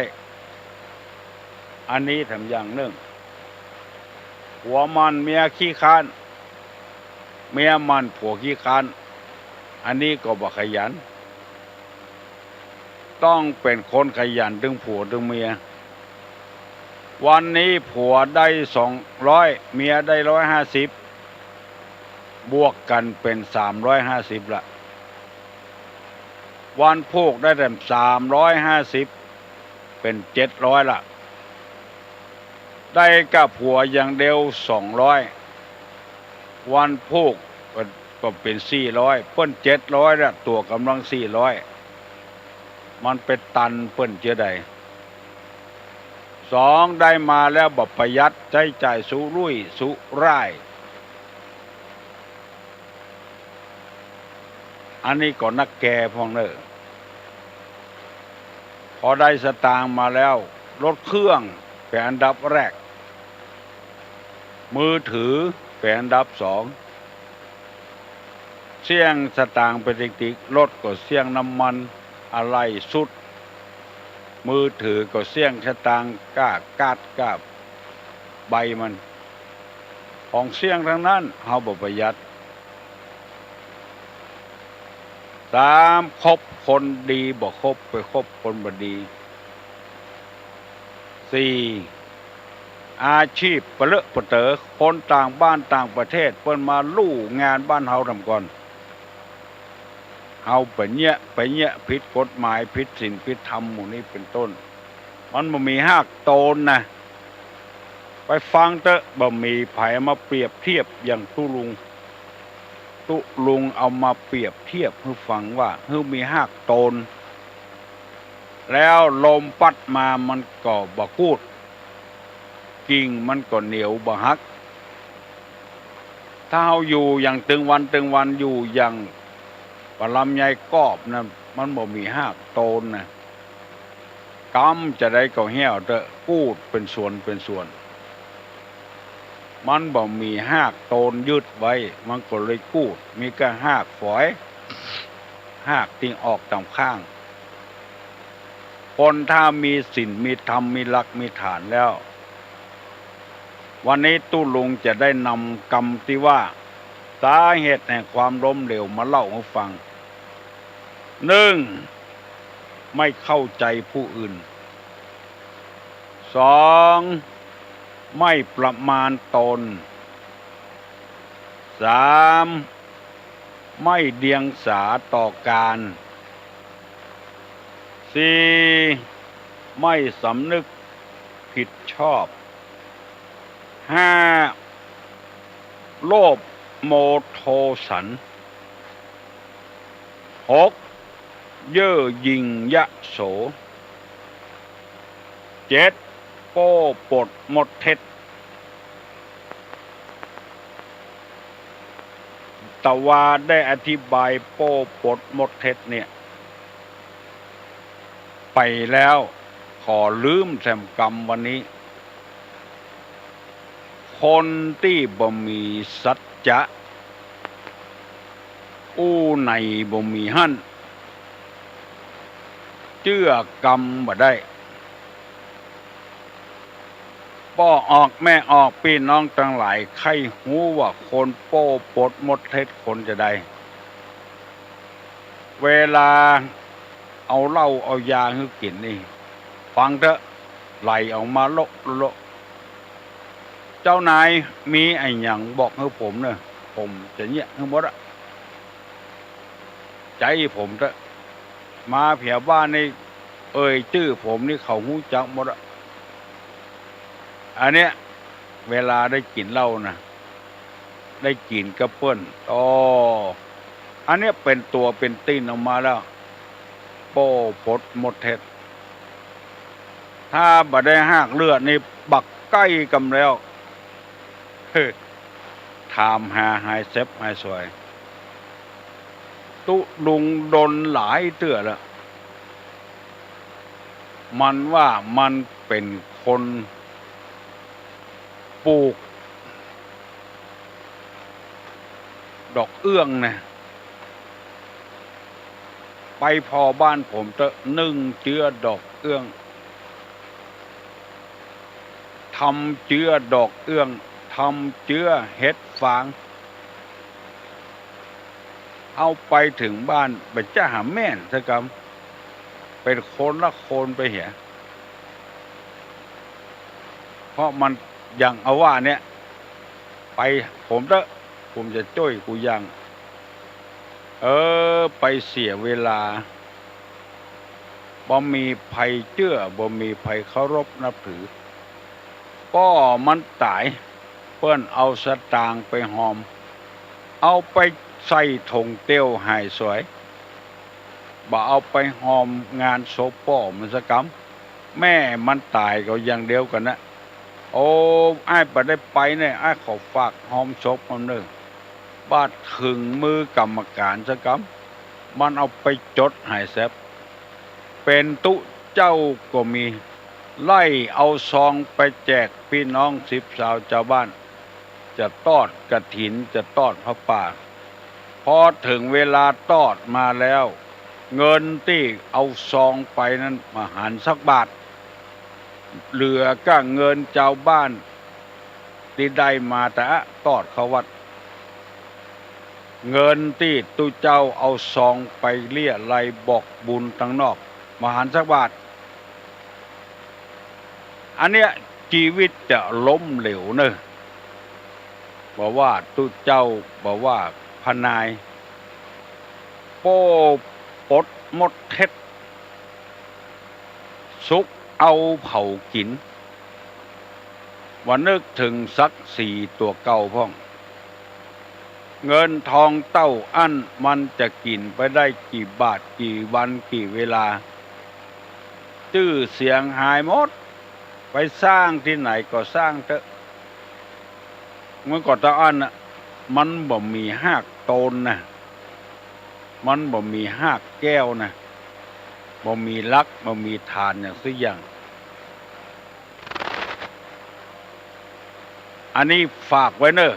อันนี้แถมอย่างนึ่ง ผัวหมั่นเมียขี้ค้าน เมียหมั่นผัวขี้ค้าน อันนี้ก็บ่ขยัน ต้องเป๋นคนขยันตึงผัวตึงเมีย วันนี้ผัวได้สองร้อย เมียได้ร้อยห้าสิบ บวกกั๋นเป๋นสามร้อยห้าสิบละ วันพูกได้แถมสามร้อยห้าสิบ เป๋นเจ็ดร้อยละ ได้กับผัวอย่างเดียวสองร้อย วันพูกก็เป๋นสี่ร้อย เปิ้นเจ็ดร้อยละ ตั๋วก่ำลังสี่ร้อย มันไปตันเปิ้นเจื้อใด สอง ได้มาแล้วบ่ประหยัด ใจ๊จ่ายสุรุ่ยสุร่าย อันนี้ก็นักแก่พ่องเน่อ พอได้สตางค์มาแล้ว รถเครื่องเป๋นอันดับแรก มือถือเป๋นอันดับสอง เสี้ยงสตางค์ไปติ๊กๆ รถก็เสี้ยงน้ำมัน อะไหล่สุด มือถือก็เสี้ยงสตางค์ก้าก๊าดก้าใบมัน ของเสี้ยงตังนั้น เฮาบ่ประหยัด สาม คบคนดีบ่คบ ไปคบคนบ่ดี สี่ อาชีพปะเลอะปะเต๋อ คนต่างบ้านต่างประเทศเปิ้นมาลู่งานบ้านเฮาแถมก่อน เฮาไปเยียะ ไปเยียะผิดกฎหมาย ผิดศีลผิดธรรมหมู่นี้เป๋นต้น มันบ่มีฮากโตนนะ ไปฟังเต๊อะ บ่มีใผมาเปรียบเทียบอย่างตุ๊ลุง ตุ๊ลุงเอามาเปรียบเทียบหื้อฟังว่า หื้อมีฮากโตน แล้วลมปั๊ดมามันก็บ่กูด กิ่งมันก็เหนียวบ่หัก ถ้าเฮาอยู่อย่างตึงวันตึงวัน อยู่อย่างบ่าลำไยกรอบนะ มันบ่มีฮากโตนนะ กำจะใดก็เหี่ยวเต๊อะ กูดเป๋นสวนเป๋นสวน มันบ่มีฮากโตนยึดไว้ มันก็เลยกูด มีก้าฮากฝอย ฮากตี้ออกต๋ามข้าง คนถ้ามีศีลมีธรรม มีหลักมีฐานแล้ว วันนี้ตุ๊ลุงจะได้นำกำตี้ว่า สาเหตุแห่งความล้มเหลวมาเล่าหื้อฟัง นึ่ง ไม่เข้าใจผู้อื่น สอง ไม่ประมาณตน สาม ไม่เดียงสาต่อการ สี่ ไม่สำนึกผิดชอบ ห้า โลภโมโทสัน หก เย่อหยิ่งยโส เจ็ด โป้ปดมดเท็จ ตะวาได้อธิบายโป้ปดมดเท็จเนี่ย ไปแล้ว ขอลืมแซมกำวันนี้ คนตี้บ่มีสัจจะ อู้ในบ่มีหั้น เจื้อกำบ่ได้ ป้อออกแม่ออก ปี้น้องตังหลาย ใค่ฮู้ว่าคนโป้ปดมดเท็จคนจะใด เวลาเอาเหล้าเอายาหื้อกิ๋นนี่ ฟังเต๊อะ ไหลออกมาโละโละ เจ้านายมีอะหยังบอกหื้อผมเน่อ ผมจะเยียะหื้อหมดอะ ใจ๋ผมเต๊อะ มาแผวบ้านนี่ เอ่ยจื้อผมนี่เขาฮู้จักหมดอะ อันเนี้ย เวลาได้กิ๋นเหล้านะ ได้กิ๋นกับเปิ้น อ้อ อันเนี้ยเป๋นตั๋วเป๋นตี๋นออกมาแล้ว โป้ปดมดเท็จ ถ้าบ่ได้ฮากเลือดนี่ บักใก้กำแล้ว ถามหาหายเซ็บหายสวย ตุ๊ลุงดนหลายเตื้อแล้ว มันว่ามันเป๋นคนปลูกดอกเอื้องนะ ไปผ่อบ้านผมเต๊อะ นึ่งเจื๊อดอกเอื้อง ทำเจื๊อดอกเอื้อง ทำเจื๊อเห็ดฟาง เอาไปเถิงบ้าน บ่จะหาแม่นสักกำ เป๋นคนละคนไปเหีย เพราะมันยังเอาว่าเนี้ย ไปผมเต๊อะ ผมจะจ้วยกู้อย่าง เออ ไปเสียเวลา บ่มีใผเจื้อ บ่มีใผเคารพนับถือ ป้อมันต๋าย เปิ้นเอาสตางค์ไปฮอม เอาไปใส่ถงเตียวหายสวย บ่เอาไปฮอมงานศพป้อมันสักกำ แม่มันต๋ายก็อย่างเดียวกั๋นนะ โอ้ อ้ายบ่ได้ไปเนี่ย อ้ายขอฝากฮอมศพมันเน่อ บ่าเถิงมือกรรมก๋านสักกำ มันเอาไปจดหายแซบ เป๋นตุ๊เจ้าก็มี ไล่เอาซองไปแจกปี้น้องสิบสาวจาวบ้าน จะตอดกฐิน จะตอดผ้าป่า พอเถิงเวลาตอดมาแล้ว เงินตี้เอาซองไปนั้นบ่หันสักบาท เหลือก้าเงินจาวบ้านตี้ได้มาต๋ะตอดเข้าวัด เงินตี้ตุ๊เจ้าเอาซองไปเลี้ยไลบอกบุญตังนอกบ่หันสักบาท อันเนี้ยจีวิตจะล้มเหลวเน่อ บ่ว่าตุ๊เจ้า บ่ว่าพระนาย โป้ปดมดเท็จ สุกเอาเผากิ๋น บ่นึกเถิงศักดิ์ศรีตั๋วเก่าพ่อง เงินทองเต้าอั้นมันจะกิ๋นไปได้กี่บาทกี่วันกี่เวลา จื้อเสียงหายหมด ไปสร้างตี้ไหนก็สร้างเต๊อะ มันก็เต้าอั้นน่ะ มันบ่มีฮากโตนนะ มันบ่มีฮากแก้วนะ บ่มีหลัก บ่มีฐานอย่างสักอย่าง อันนี้ฝากไว้เน่อ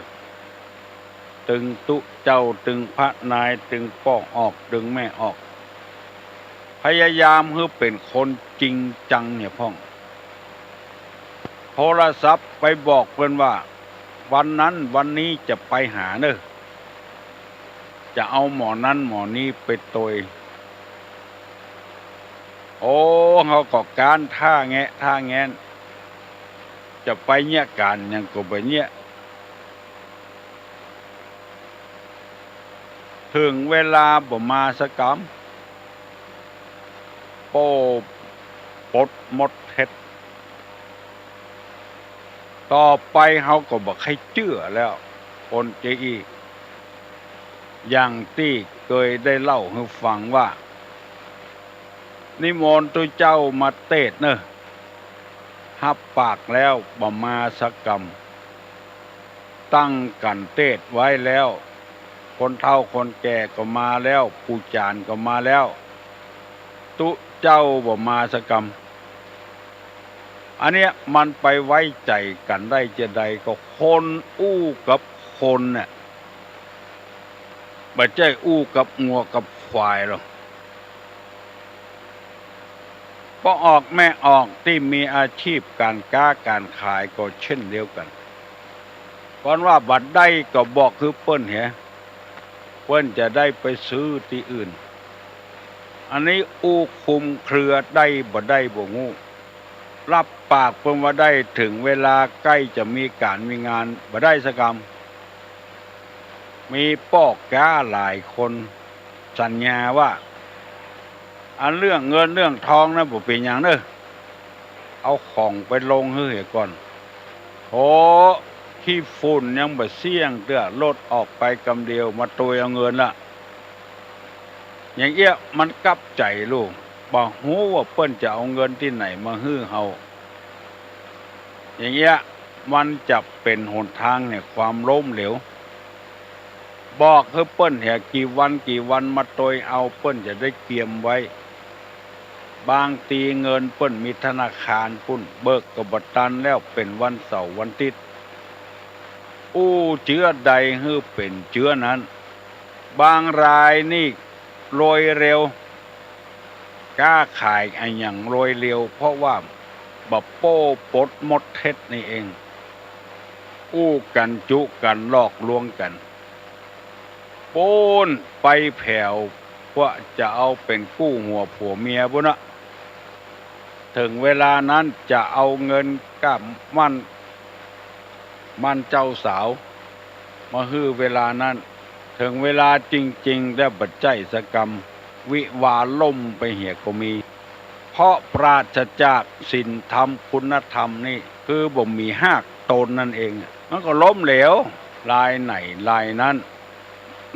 ตึงตุ๊เจ้า ตึงพระนาย ตึงป้อออก ตึงแม่ออก พยายามหื้อเป๋นคนจริงจังเนี่ยพ่อง โทรศัพท์ไปบอกเปิ้นว่า วันนั้นวันนี้จะไปหาเน่อ จะเอาหมอนั้นหมอนี้ไปตวย โอ้ เฮาก็ก๊านท่าแงะท่าแง้น จะไปเยียะก๋านหยังก็บ่เยียะ ถึงเวลาบ่มาสักกำ โป้ปดหมดเท็จ ต่อไปเฮาก็บ่ใค่เจื้อแล้ว คนเจอี้ อย่างตี้เกยได้เล่าหื้อฟังว่า นิมนต์ตุ๊เจ้ามาเตสน์เน่อ ฮับปากแล้วบ่มาสักกำ ตั้งกั๋นเตสน์ไว้แล้ว คนเฒ่าคนแก่ก็มาแล้ว ปู่จ๋ารย์ก็มาแล้ว ตุ๊เจ้าบ่มาสักกำ อันเนี้ยมันไปไว้ใจ๋กั๋นได้จาใด ก็คนอู้กับคนน่ะ บ่ใจ้อู้กับงัวกับควายหรอก ป้อออกแม่ออกตี้มีอาชีพก๋านก๊าก๋านขายก็เช่นเดียวกั๋น ก่อนว่าบ่ได้ก็บอกหื้อเปิ้นเหีย เปิ้นจะได้ไปซื้อตี้อื่น อันนี้อู้คลุมเครือได้บ่ได้บ่ฮู้ ฮับปากเปิ้นว่าได้ ถึงเวลาใก้จะมีก๋านมีงานบ่ได้สักกำ มีป้อก๊าหลายคนสัญญาว่า อันเรื่องเงินเรื่องทองนั้นบ่เป๋นหยังเน่อ เอาของไปลงหื้อเหียก่อน โอ้ ขี้ฝุ่นยังบ่เสี้ยงเตื้อ รถออกไปกำเดียวมาตวยเอาเงินละ อย่างเอี้ยมันกลับใจ๋ลูก บ่ฮู้ว่าเปิ้นจะเอาเงินตี้ไหนมาหื้อเฮา อย่างเอี้ยมันจะเป๋นหนตางแห่งความล้มเหลว บอกหื้อเปิ้นเหีย กี่วันกี่วันมาตวยเอา เปิ้นจะได้เกียมไว้ บางทีเงินเปิ้นมีธนาคารปุ้น เบิกก็บ่ตันแล้ว เป๋นวันเสาร์วันอาติ๊ด อู้เจื้อใดหื้อเป๋นเจื้อนั้น บางรายนี่รวยเร็ว ก๊าขายอะหยังรวยเร็ว เพราะว่าบ่โป้ปดหมดเท็จนี่เอง อู้กั๋นจุกั๋นหลอกลวงกั๋น ปู๊นไปแผว กว่าจะเอาเป๋นกู้หัวผัวเมียปุ้นนะ ถึงเวลานั้นจะเอาเงินก้าหมั้น หมั้นเจ้าสาว มาหื้อเวลานั้น ถึงเวลาจริงๆ แล้วบ่ใจ้สักกำ วิวาห์ล่มไปเหียก็มี เพราะปราศจากศีลธรรมคุณธรรมนี่ คือบ่มีฮากโตนนั่นเอง มันก็ล้มเหลว รายไหนรายนั้น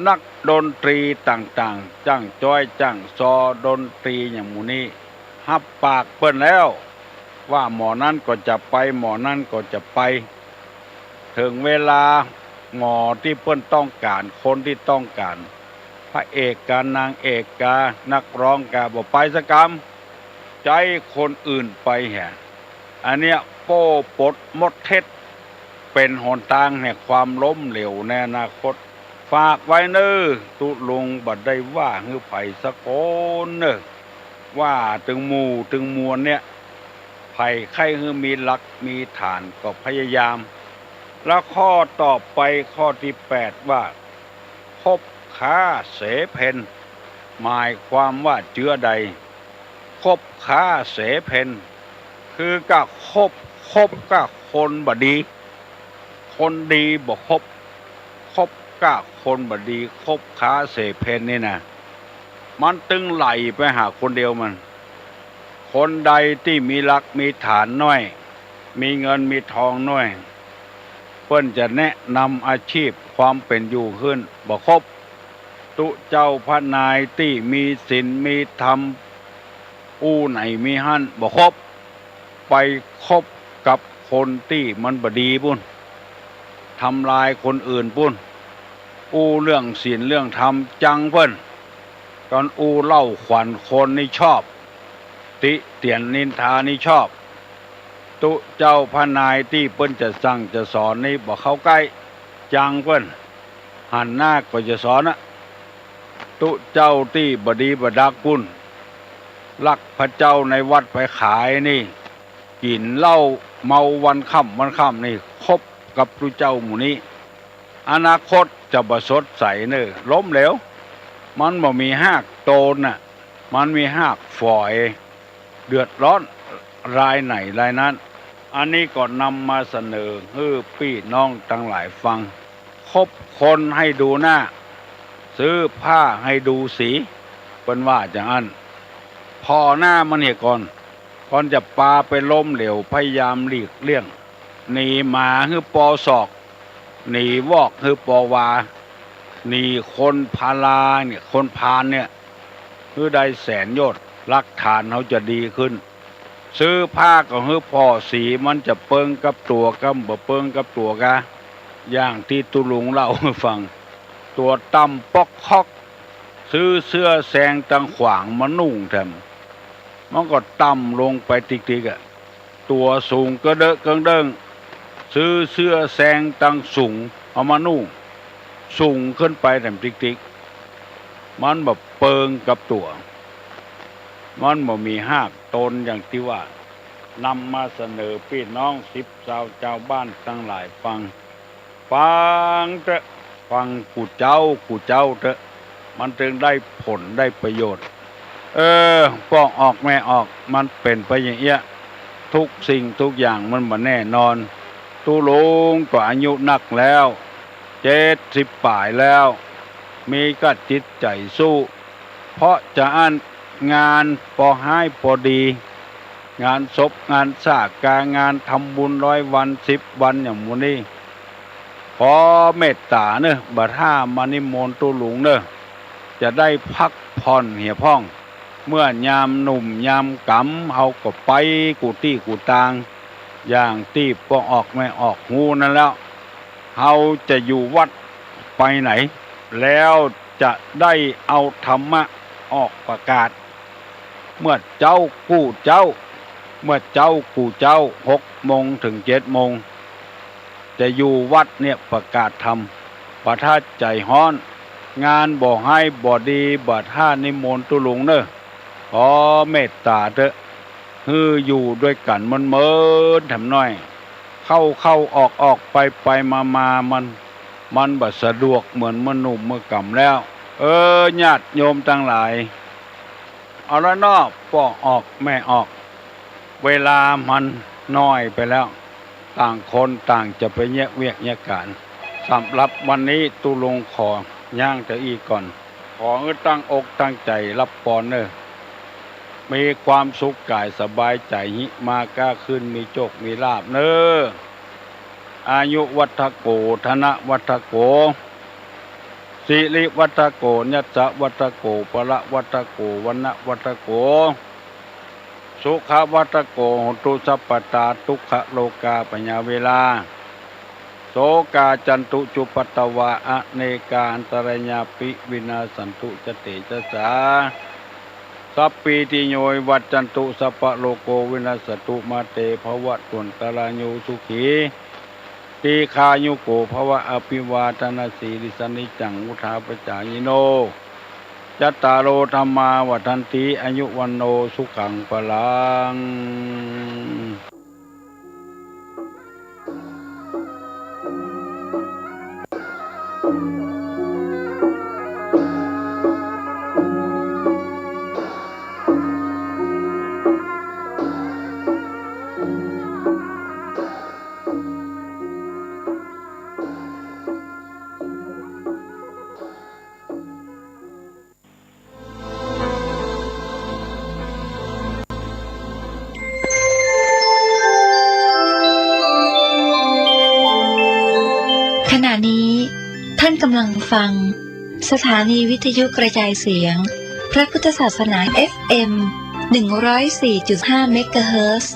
นักดนตรีต่างๆ จ้างจ๊อยจ้างซอดนตรีอย่างหมู่นี้ ฮับปากเปิ้นแล้ว ว่าหมอนั้นก็จะไป หมอนั้นก็จะไป ถึงเวลาหมอตี้เปิ้นต้องก๋าน คนตี้ต้องก๋าน พระเอกกา นางเอกกา นักร้องกา บ่ไปสักกำ ใจ๊คนอื่นไปแหะ อันเนี้ยโป้ปดหมดเท็จ เป๋นหนตางแห่งความล้มเหลวในอนาคต ฝากไว้เน่อ ตุ๊ลุงบ่ได้ว่าหื้อใผสักคนเน่อ ว่าตึงหมู่ตึงมวลเนี่ย ใผใค่หื้อมีหลักมีฐานก็พยายาม แล้วข้อต่อไปข้อตี้แปดว่า คบค้าเสเพล หมายความว่าเจื้อใด คบค้าเสเพล คือก้าคบ คบก้าคนบ่ดี คนดีบ่คบ คบก้าคนบ่ดี คบค้าเสเพลนี่นะ มันตึงไหลไปหาคนเดียวมัน คนใดตี้มีหลักมีฐานน้อย มีเงินมีทองน้อย เปิ้นจะแนะนำอาชีพความเป๋นอยู่หื้น บ่คบ ตุ๊เจ้าพระนายตี้มีศีลมีธรรม อู้ไหนมีหั้นบ่คบ ไปคบกับคนตี้มันบ่ดีปุ้น ทำลายคนอื่นปุ้น อู้เรื่องศีลเรื่องธรรมจังเปิ้น ตอนอู้เล่าขวัญคนนี่ชอบ ติเตียนนินทานี่ชอบ ตุ๊เจ้าพระนายตี้เปิ้นจะสั่งจะสอนนี่บ่เข้าใก้ จังเปิ้น หันหน้าก็จะสอนนะ ตุ๊เจ้าตี้บ่ดีบ่ดักปุ้น ลักพระเจ้าในวัดไปขายนี่ กิ๋นเหล้าเมาวันค่ำวันค่ำนี่ คบกับตุ๊เจ้าหมู่นี้ อนาคตจะบ่สดใสเน่อ ล้มเหลว มันบ่มีฮากโตนน่ะ มันมีฮากฝอย เดือดร้อนรายไหนรายนั้น อันนี้ก็นำมาเสนอหื้อปี้น้องตังหลายฟัง คบคนให้ดูหน้า เส ซื้อผ้าหื้อดูสี เปิ้นว่าจาอั้น ผ่อหน้ามันเหียก่อน ก่อนจะปาไปล้มเหลว พยายามหลีกเลี่ยง หนีหมาหื้อปอศอก หนีวอกหื้อปอวา หนีคนพาลาเนี่ย คนพาลเนี่ย หื้อได้แสนโยชน์ หลักฐานเฮาจะดีขึ้น ซื้อผ้าก็หื้อผ่อสี มันจะเปิงกับตั๋วกำบ่เปิงกับตั๋วกา อย่างตี้ตุ๊ลุงเล่าหื้อฟัง ตั๋วต่ำป๊อกคอก ซื้อเสื้อแซงตังขวางมานุ่งแถม มันก็ต่ำลงไปติ๊กๆ อะ ตั๋วสูงกระเดอะเกิงเดิ้ง ซื้อเสื้อแซงตังสูงเอามานุ่ง สูงขึ้นไปแถมติ๊กๆ มันบ่เปิงกับตั๋ว มันบ่มีฮากตนอย่างตี้ว่า นำมาเสนอปี้น้องสิบซาวจาวบ้านตังหลายฟัง ฟังเต๊อะ ฟังกู้เจ้ากู้เจ้าเต๊อะ มันจึงได้ผลได้ประโยชน์ เออ ป้อออกแม่ออก มันเป๋นไปอย่างเอี้ย ทุกสิ่งทุกอย่างมันบ่แน่นอน ตุ๊ลุงก็อายุนักแล้ว เจ็ดสิบป๋ายแล้ว มีก้าจิตใจ๋สู้ เพราะจาอั้น งานปอฮ้ายปอดี งานศพงานสากา งานทำบุญร้อยวันสิบวันอย่างหมู่นี้ ขอเมตต๋าเน่อ บ่าถ้ามานิมนต์ตุ๊ลุงเน่อ จะได้พักผ่อนเหียพ่อง เมื่อยามหนุ่มยามก๋ำ เฮาก็ไปกู้ตี้กู้ตาง อย่างตี้ป้อออกแม่ออกฮู้นั้นแล้ว เฮาจะอยู่วัดไปไหน แล้วจะได้เอาธรรมะออกประกาศ เมื่อเจ๊ากู้เจ๊า เมื่อเจ๊ากู้เจ๊า หกโมงเถิงเจ็ดโมง จะอยู่วัดเนี่ยประกาศธรรม บ่าถ้าใจ๋ฮ้อน งานบ่ฮ้ายบ่ดี บ่าถ้านิมนต์ตุ๊ลุงเน่อ ขอเมตต๋าเต๊อะ หื้ออยู่ด้วยกั๋นเมินๆ แถมหน้อย เข้าๆ ออกๆ ไปๆ มาๆ มัน มันบ่สะดวกเหมือนเมื่อหนุ่มเมื่อก๋ำแล้ว เออ ญาติโยมตังหลาย เอาละเนาะ ป้อออกแม่ออก เวลามันน้อยไปแล้ว ต่างคนต่างจะไปเยียะเวียกเยียะก๋าน สำหรับวันนี้ตุ๊ลุงขอย่างเต้าอี้ก่อน ขอหื้อตั้งอกตั้งใจ๋ฮับปอนเน่อ มีความสุขก๋ายสบายใจ๋ หิมาก๊าขึ้น มีโจคมีลาภเน่อ อายุวัฑฒโก ธนวัฑฒโก สิริวัฑฒโก ยัสสะวัฑฒโก พละวัฑฒโก วรรณะวัฑฒโก สุขะวัฑฒโก โหตุสัพพะตา ทุกขะโรกาพยาเวรา โสกาจันตุจุปัตตวา อเนกาอันตะรายาปิ วินาสสันตุ จะเตจะสา สัพพีติโย วิวัชชันตุ สัพพะโรโก วินัสสะตุ มาเต ภะวะตวันตะราโย สุขี ทีฆายุโก ภะวะ อภิวาทะนะสีลิสสะ นิจจัง วุฑฒาปะจายิโน จัตตาโร ธัมมา วัฑฒันติ อายุ วัณโณ สุขัง พะลัง ขณะนี้ท่านกำลังฟังสถานีวิทยุกระจายเสียงพระพุทธศาสนา เอฟเอ็ม หนึ่งร้อยสี่จุดห้า เมกะเฮิรตซ์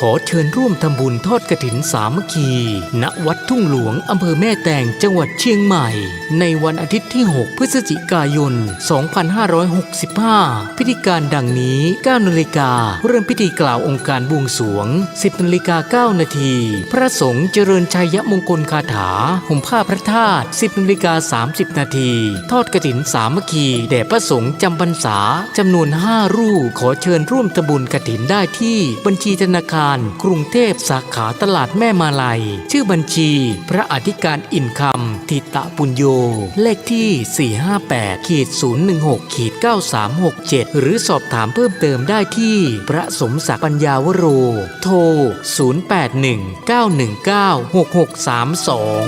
ขอเชิญร่วมทำบุญทอดกฐินสามัคคี ณ วัดทุ่งหลวง อำเภอแม่แตง จังหวัดเชียงใหม่ ในวันอาทิตย์ที่ หก พฤศจิกายน สองพันห้าร้อยหกสิบห้า พิธีการดังนี้ เก้านาฬิกา เริ่มพิธีกล่าวองค์การบวงสรวง สิบนาฬิกาเก้านาที พระสงฆ์เจริญชัยมงคลคาถา ห่มผ้าพระธาตุ สิบนาฬิกาสามสิบนาที ทอดกฐินสามัคคี แด่พระสงฆ์จำพรรษา จำนวนห้ารูป ขอเชิญร่วมทำบุญกฐินได้ที่บัญชีธนาคาร าน กรุงเทพ สาขาตลาดแม่มาลัย ชื่อบัญชี พระอธิการอินคำ ถิตปุญโญ เลขที่ สี่ห้าแปด ขีด ศูนย์หนึ่งหก ขีด เก้าสามหกเจ็ด หรือสอบถามเพิ่มเติมได้ที่ พระสมศักดิ์ ปัญญาวโร โทร ศูนย์แปดหนึ่ง เก้าหนึ่งเก้า หกหกสามสอง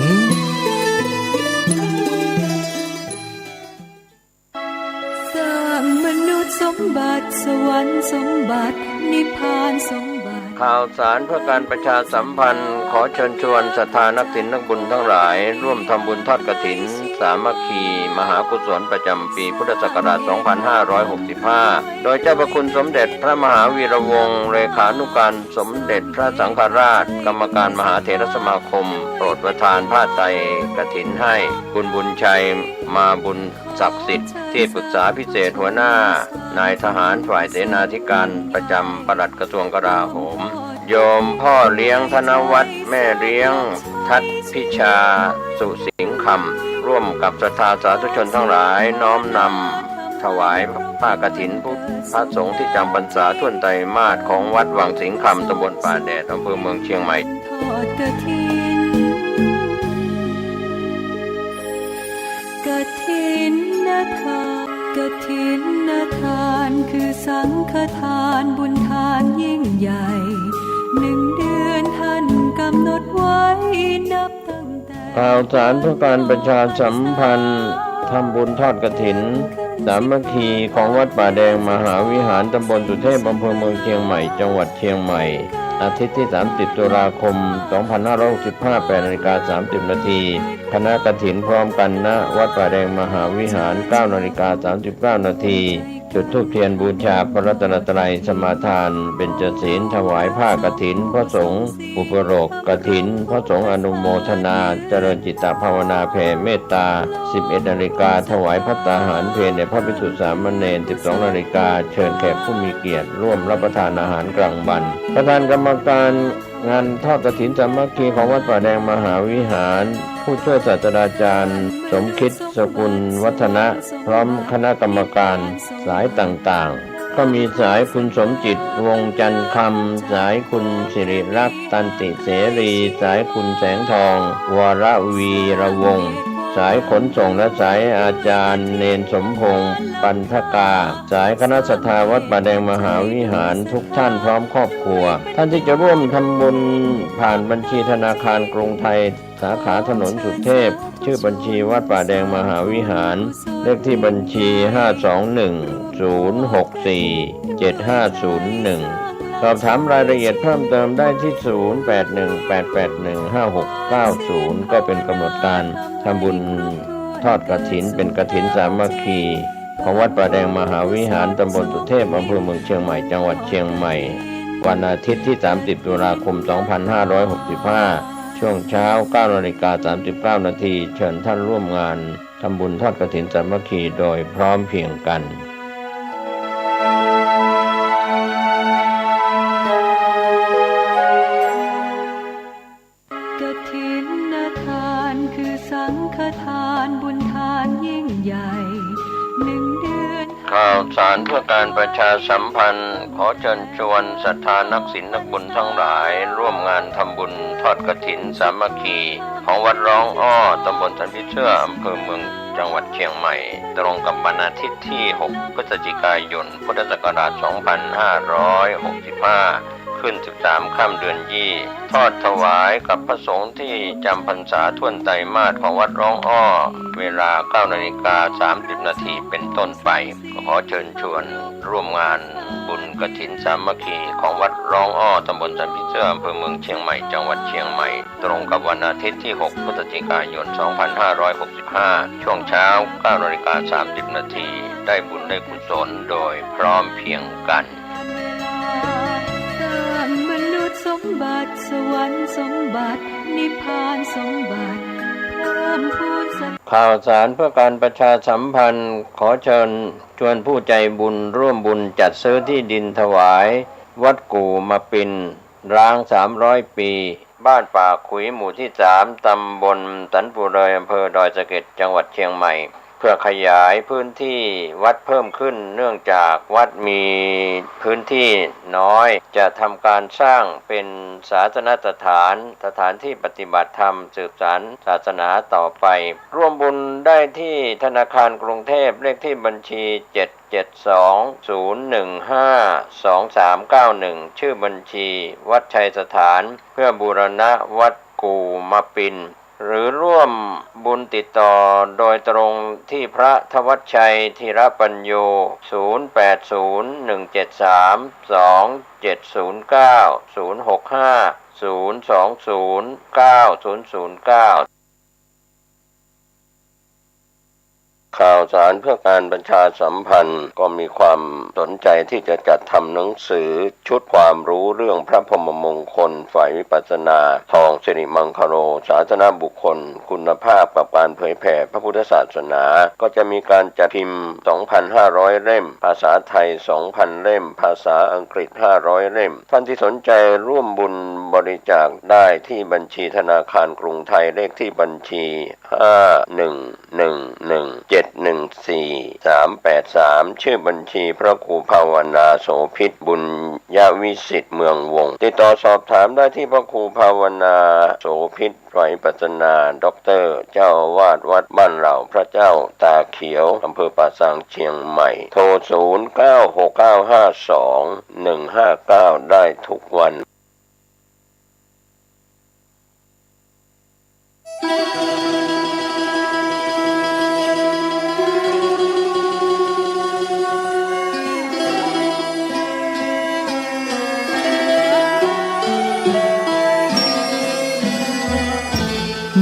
สร้างมนุษย์สมบัติ สวรรค์สมบัติ นิพพานสมบัติ ข่าวสารเพื่อการประชาสัมพันธ์ ขอเชิญชวนศรัทธานักศีลนักบุญทั้งหลาย ร่วมทำบุญทอดกฐินสามัคคีมหากุศลประจำปีพุทธศักราช สองพันห้าร้อยหกสิบห้า โดยเจ้าพระคุณสมเด็จพระมหาวีระวงศ์ เลขานุการสมเด็จพระสังฆราช กรรมการมหาเถรสมาคม โปรดประทานผ้าไตรกฐินให้ คุณบุญชัย มาบุญ ศักดิ์สิทธิ์ ที่ปรึกษาพิเศษหัวหน้านายทหารฝ่ายเสนาธิการประจำปลัดกระทรวงกลาโหม โยมพ่อเลี้ยงธนวัฒน์ แม่เลี้ยงทัศน์พิชา สุสิงห์คำ ร่วมกับศรัทธาสาธุชนทั้งหลาย น้อมนำถวายผ้ากฐินพระสงฆ์ที่จำพรรษาถ้วนไตรมาสของวัดวังสิงห์คำ ตำบลป่าแดด อำเภอเมืองเชียงใหม่ ทอดกฐิน กฐินทาน กฐินทานคือสังฆทานบุญทานยิ่งใหญ่ หนึ่งเดือนท่านกำหนดไว้นับตั้งแต่ ข่าวสารเพื่อการประชาสัมพันธ์ ทำบุญทอดกฐินสามัคคีของวัดป่าแดงมหาวิหาร ตำบลสุเทพ อำเภอเมืองเชียงใหม่ จังหวัดเชียงใหม่ อาทิตย์ที่ สามสิบ ตุลาคม สองพันห้าร้อยหกสิบห้า แปดนาฬิกา สามสิบนาที คณะกฐินพร้อมกัน ณ วัดป่าแดงมหาวิหาร เก้านาฬิกา สามสิบเก้านาที จุดธูปเทียนบูชาพระรัตนตรัย สมาทานเบญจศีล ถวายผ้ากฐิน พระสงฆ์อุปโลกกฐิน พระสงฆ์อนุโมทนา เจริญจิตตภาวนาแผ่เมตตา สิบเอ็ดนาฬิกา ถวายภัตตาหารเพลแด่พระภิกษุสามเณร สิบสองนาฬิกา เชิญแขกผู้มีเกียรติร่วมรับประทานอาหารกลางวัน ประธานกรรมการ งานทอดกฐินสามัคคีของวัดป่าแดงมหาวิหาร ผู้ช่วยศาสตราจารย์สมคิด สกุลวัฒนะ พร้อมคณะกรรมการสายต่างๆ ก็มีสายคุณสมจิต วงศ์จันทร์คำ สายคุณสิริลักษณ์ ตันติเสรี สายคุณแสงทอง วรวีระวงศ์ สายขนส่งและสายอาจารย์เณรสมพงษ์ ปันธกา สายคณะศรัทธาวัดป่าแดงมหาวิหารทุกท่านพร้อมครอบครัว ท่านที่จะร่วมทำบุญผ่านบัญชีธนาคารกรุงไทย สาขาถนนสุเทพ ชื่อบัญชีวัดป่าแดงมหาวิหาร เลขที่บัญชี ห้าสองหนึ่ง ศูนย์หกสี่ เจ็ดห้าศูนย์หนึ่ง สอบถามรายละเอียดเพิ่มเติมได้ที่ ศูนย์แปดหนึ่ง แปดแปดหนึ่ง ห้าหกเก้าศูนย์ ก็เป็นกำหนดการทำบุญทอดกฐิน เป็นกฐินสามัคคี ของวัดป่าแดงมหาวิหาร ตำบลสุเทพ อำเภอเมืองเชียงใหม่ จังหวัดเชียงใหม่ วันอาทิตย์ที่ สามสิบ ตุลาคม สองพันห้าร้อยหกสิบห้า ช่วงเช้า เก้านาฬิกา สามสิบเก้านาที เชิญท่านร่วมงานทำบุญทอดกฐินสามัคคีโดยพร้อมเพรียงกัน กฐินทานคือสังฆทานบุญทานยิ่งใหญ่ หนึ่งเดือน ข่าวสารเพื่อการประชาสัมพันธ์ ขอเชิญชวนศรัทธานักศีลนักบุญทั้งหลาย ร่วมงานทำบุญทอดกฐินสามัคคี ของวัดร้องอ้อ ตำบลสันผีเสื้อ อำเภอเมือง จังหวัดเชียงใหม่ ตรงกับวันอาทิตย์ที่ หก พฤศจิกายน พุทธศักราช สองพันห้าร้อยหกสิบห้า ขึ้น สิบสาม ค่ำเดือนยี่ ทอดถวายกับพระสงฆ์ที่จำพรรษาถ้วนไตรมาสของวัดร้องอ้อ เวลา เก้านาฬิกา สามสิบนาที เป็นต้นไป ขอเชิญชวนร่วมงานบุญกฐินสามัคคีของวัดร้องอ้อ ตำบลสันผีเสื้อ อำเภอเมืองเชียงใหม่ จังหวัดเชียงใหม่ ตรงกับวันอาทิตย์ที่ หก พฤศจิกายน สองพันห้าร้อยหกสิบห้า ช่วงเช้า เก้านาฬิกา สามสิบนาที ได้บุญได้กุศลโดยพร้อมเพรียงกัน สร้างมนุษย์สมบัติ สวรรค์สมบัติ นิพพานสมบัติ เพิ่มพูนส ข่าวสารเพื่อการประชาสัมพันธ์ ขอเชิญชวนผู้ใจบุญร่วมบุญจัดซื้อที่ดินถวายวัดกู่มาปิน ร้างสามร้อยปี บ้านป่าขุย หมู่ที่สาม ตำบลสันปู่ดอย อำเภอดอยสะเก็ด จังหวัดเชียงใหม่ พื่อขยายพื้นที่วัดเพิ่มขึ้น เนื่องจากวัดมีพื้นที่น้อย จะทำการสร้างเป็นศาสนสถาน สถานที่ปฏิบัติธรรม สืบสานศาสนาต่อไป ร่วมบุญได้ที่ธนาคารกรุงเทพ เลขที่บัญชี เจ็ดเจ็ดสอง ศูนย์หนึ่งห้า สองสามเก้าหนึ่ง ชื่อบัญชีวัดชัยสถาน เพื่อบูรณะวัดกู่มะปิน หรือร่วมบุญติดต่อโดยตรงที่พระธวัชชัย ธีรปัญโญ ศูนย์แปดศูนย์ หนึ่งเจ็ดสาม สองเจ็ดศูนย์เก้า ศูนย์หกห้า ศูนย์สองศูนย์ เก้าศูนย์ศูนย์เก้า ข่าวสารเพื่อการประชาสัมพันธ์ ก็มีความสนใจที่จะจัดทำหนังสือชุดความรู้เรื่องพระพรหมมงคลฝ่ายวิปัสสนา ทองสิริมังคโล สาสนบุคคล คุณภาพกับการเผยแผ่พระพุทธศาสนา ก็จะมีการจัดพิมพ์ สองพันห้าร้อยเล่ม ภาษาไทย สองพันเล่ม ภาษาอังกฤษ ห้าร้อยเล่ม ท่านที่สนใจร่วมบุญบริจาคได้ที่บัญชีธนาคารกรุงไทย เลขที่บัญชี ห้าหนึ่งหนึ่งหนึ่ง เจ็ดหนึ่งสี่ สามแปดสาม ชื่อบัญชีพระครูภาวนาโสภิต บุญยวิสิทธิ์ เมืองวงศ์ ติดต่อสอบถามได้ที่พระครูภาวนาโสภิต ไตรปัสสนา ด็อกเตอร์ เจ้าอาวาสวัดบ้านเหล่าพระเจ้าตาเขียว อำเภอป่าซาง เชียงใหม่ โทร ศูนย์เก้าหกเก้าห้าสองหนึ่งห้าเก้า ได้ทุกวัน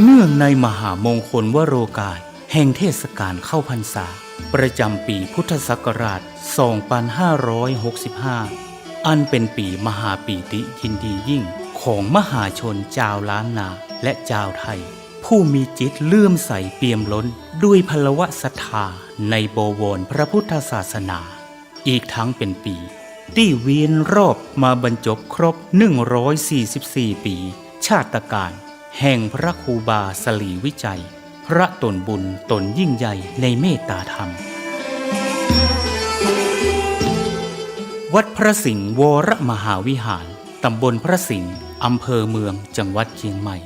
เนื่องในมหามงคลวโรกาสแห่งเทศกาลเข้าพรรษา ประจำปีพุทธศักราช สองพันห้าร้อยหกสิบห้า อันเป็นปีมหาปีติยินดียิ่งของมหาชนจาวล้านนาและจาวไทย ผู้มีจิตเลื่อมใสเปี่ยมล้นด้วยพลวศรัทธาในบวรพระพุทธศาสนา อีกทั้งเป็นปีตี้เวียนรอบมาบรรจบครบ หนึ่งร้อยสี่สิบสี่ ปี ชาตกาลแห่งพระครูบาสลีวิชัย พระตนบุญตนยิ่งใหญ่ในเมตตาธรรม วัดพระสิงห์วรมหาวิหาร ตำบลพระสิงห์ อำเภอเมือง จังหวัดเชียงใหม่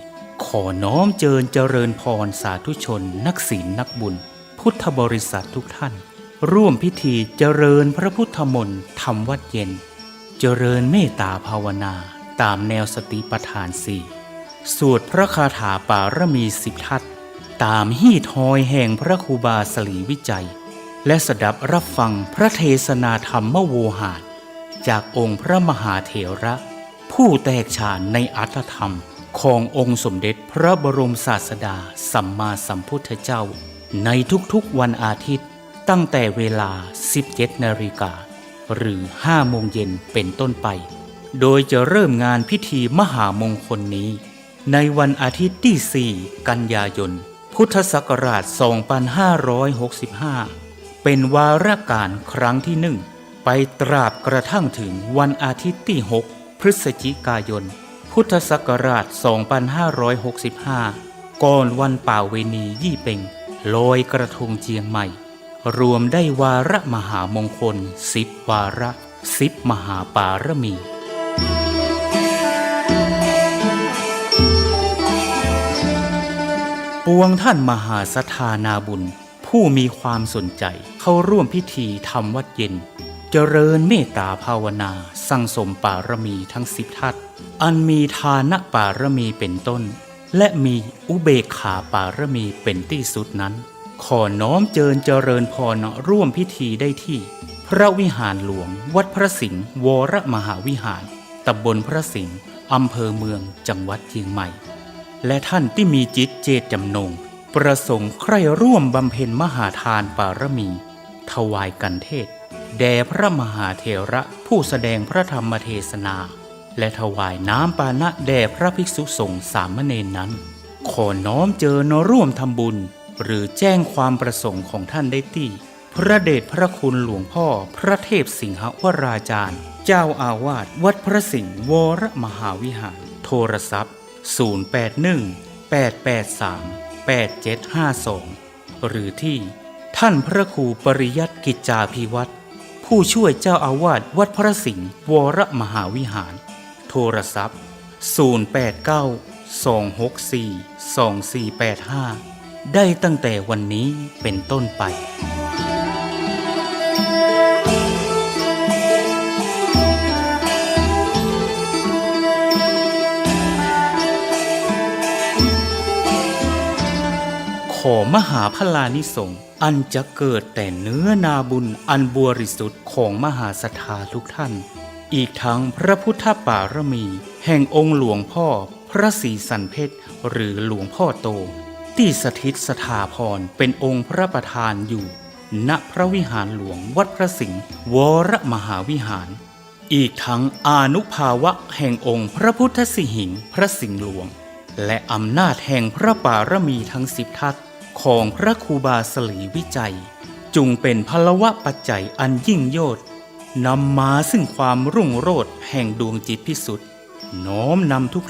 ขอน้อมเจิญเจริญพรสาธุชน นักศีลนักบุญ พุทธบริษัททุกท่าน ร่วมพิธีเจริญพระพุทธมนต์ทำวัตรเย็น เจริญเมตตาภาวนาตามแนวสติปัฏฐานสี่ สวดพระคาถาปารมีสิบทัศน์ ตามฮีตฮอยแห่งพระครูบาสลีวิชัย และสดับรับฟังพระเทศนาธรรมโวหาร จากองค์พระมหาเถระ ผู้แตกฉานในอรรถธรรมขององค์สมเด็จพระบรมศาสดาสัมมาสัมพุทธเจ้า ในทุกๆวันอาทิตย์ ตั้งแต่เวลา สิบเจ็ดนาฬิกา หรือ ห้าโมงเย็นเป็นต้นไป โดยจะเริ่มงานพิธีมหามงคลนี้ ในวันอาทิตย์ตี้ สี่ กันยายน พุทธศักราช สองพันห้าร้อยหกสิบห้า เป็นวาระการครั้งที่ หนึ่ง ไปตราบกระทั่งถึงวันอาทิตย์ตี้ หก พฤศจิกายน พุทธศักราช สองพันห้าร้อยหกสิบห้า ก่อนวันป่าเวณียี่เป็ง ลอยกระทงเจียงใหม่ รวมได้วาระมหามงคล สิบวาระ สิบมหาปารมี ปวงท่านมหาศรัทธานาบุญ ผู้มีความสนใจเข้าร่วมพิธีทำวัตรเย็น เจริญเมตตาภาวนาสั่งสมปารมีทั้งสิบทัศน์ อันมีทานปารมีเป็นต้น และมีอุเบกขาปารมีเป็นตี้สุดนั้น ขอน้อมเจิญเจริญพรร่วมพิธีได้ที่พระวิหารหลวงวัดพระสิงห์วรมหาวิหาร ตำบลพระสิงห์ อำเภอเมือง จังหวัดเชียงใหม่ และท่านตี้มีจิตเจตจำนง ประสงค์ใคร่ร่วมบำเพ็ญมหาทานปารมี ถวายกัณฑ์เทศน์แด่พระมหาเถระผู้แสดงพระธรรมเทศนา และถวายน้ำปานะแด่พระภิกษุสงฆ์สามเณรนั้น ขอน้อมเจิญร่วมทำบุญ หรือแจ้งความประสงค์ของท่านได้ตี้ พระเดชพระคุณหลวงพ่อพระเทพสิงหวราจารย์ เจ้าอาวาสวัดพระสิงห์วรมหาวิหาร โทรศัพท์ ศูนย์แปดหนึ่ง แปดแปดสาม แปดเจ็ดห้าสอง หรือที่ ท่านพระครูปริยัติกิจจาภิวัฒน์ ผู้ช่วยเจ้าอาวาสวัดพระสิงห์วรมหาวิหาร โทรศัพท์ ศูนย์แปดเก้า สองหกสี่ สองสี่แปดห้า ได้ตั้งแต่วันนี้เป็นต้นไป ขอมหาพลานิสงส์อันจะเกิดแต่เนื้อนาบุญอันบริสุทธิ์ของมหาศรัทธาทุกท่าน อีกทั้งพระพุทธปารมีแห่งองค์หลวงพ่อพระศรีสันเพชร หรือหลวงพ่อโต ตี้สถิตสถาพรเป็นองค์พระประธานอยู่ ณ พระวิหารหลวงวัดพระสิงห์วรมหาวิหาร อีกทั้งอานุภาพะแห่งองค์พระพุทธสิหิงค์พระสิงห์หลวง และอำนาจแห่งพระปารมีทั้งสิบทัศน์ของพระครูบาสลีวิชัย จุ่งเป็นพลวะปัจจัยอันยิ่งโยชน์ นำมาซึ่งความรุ่งโรจน์แห่งดวงจิตพิสุทธิ์ น้อมนำทุก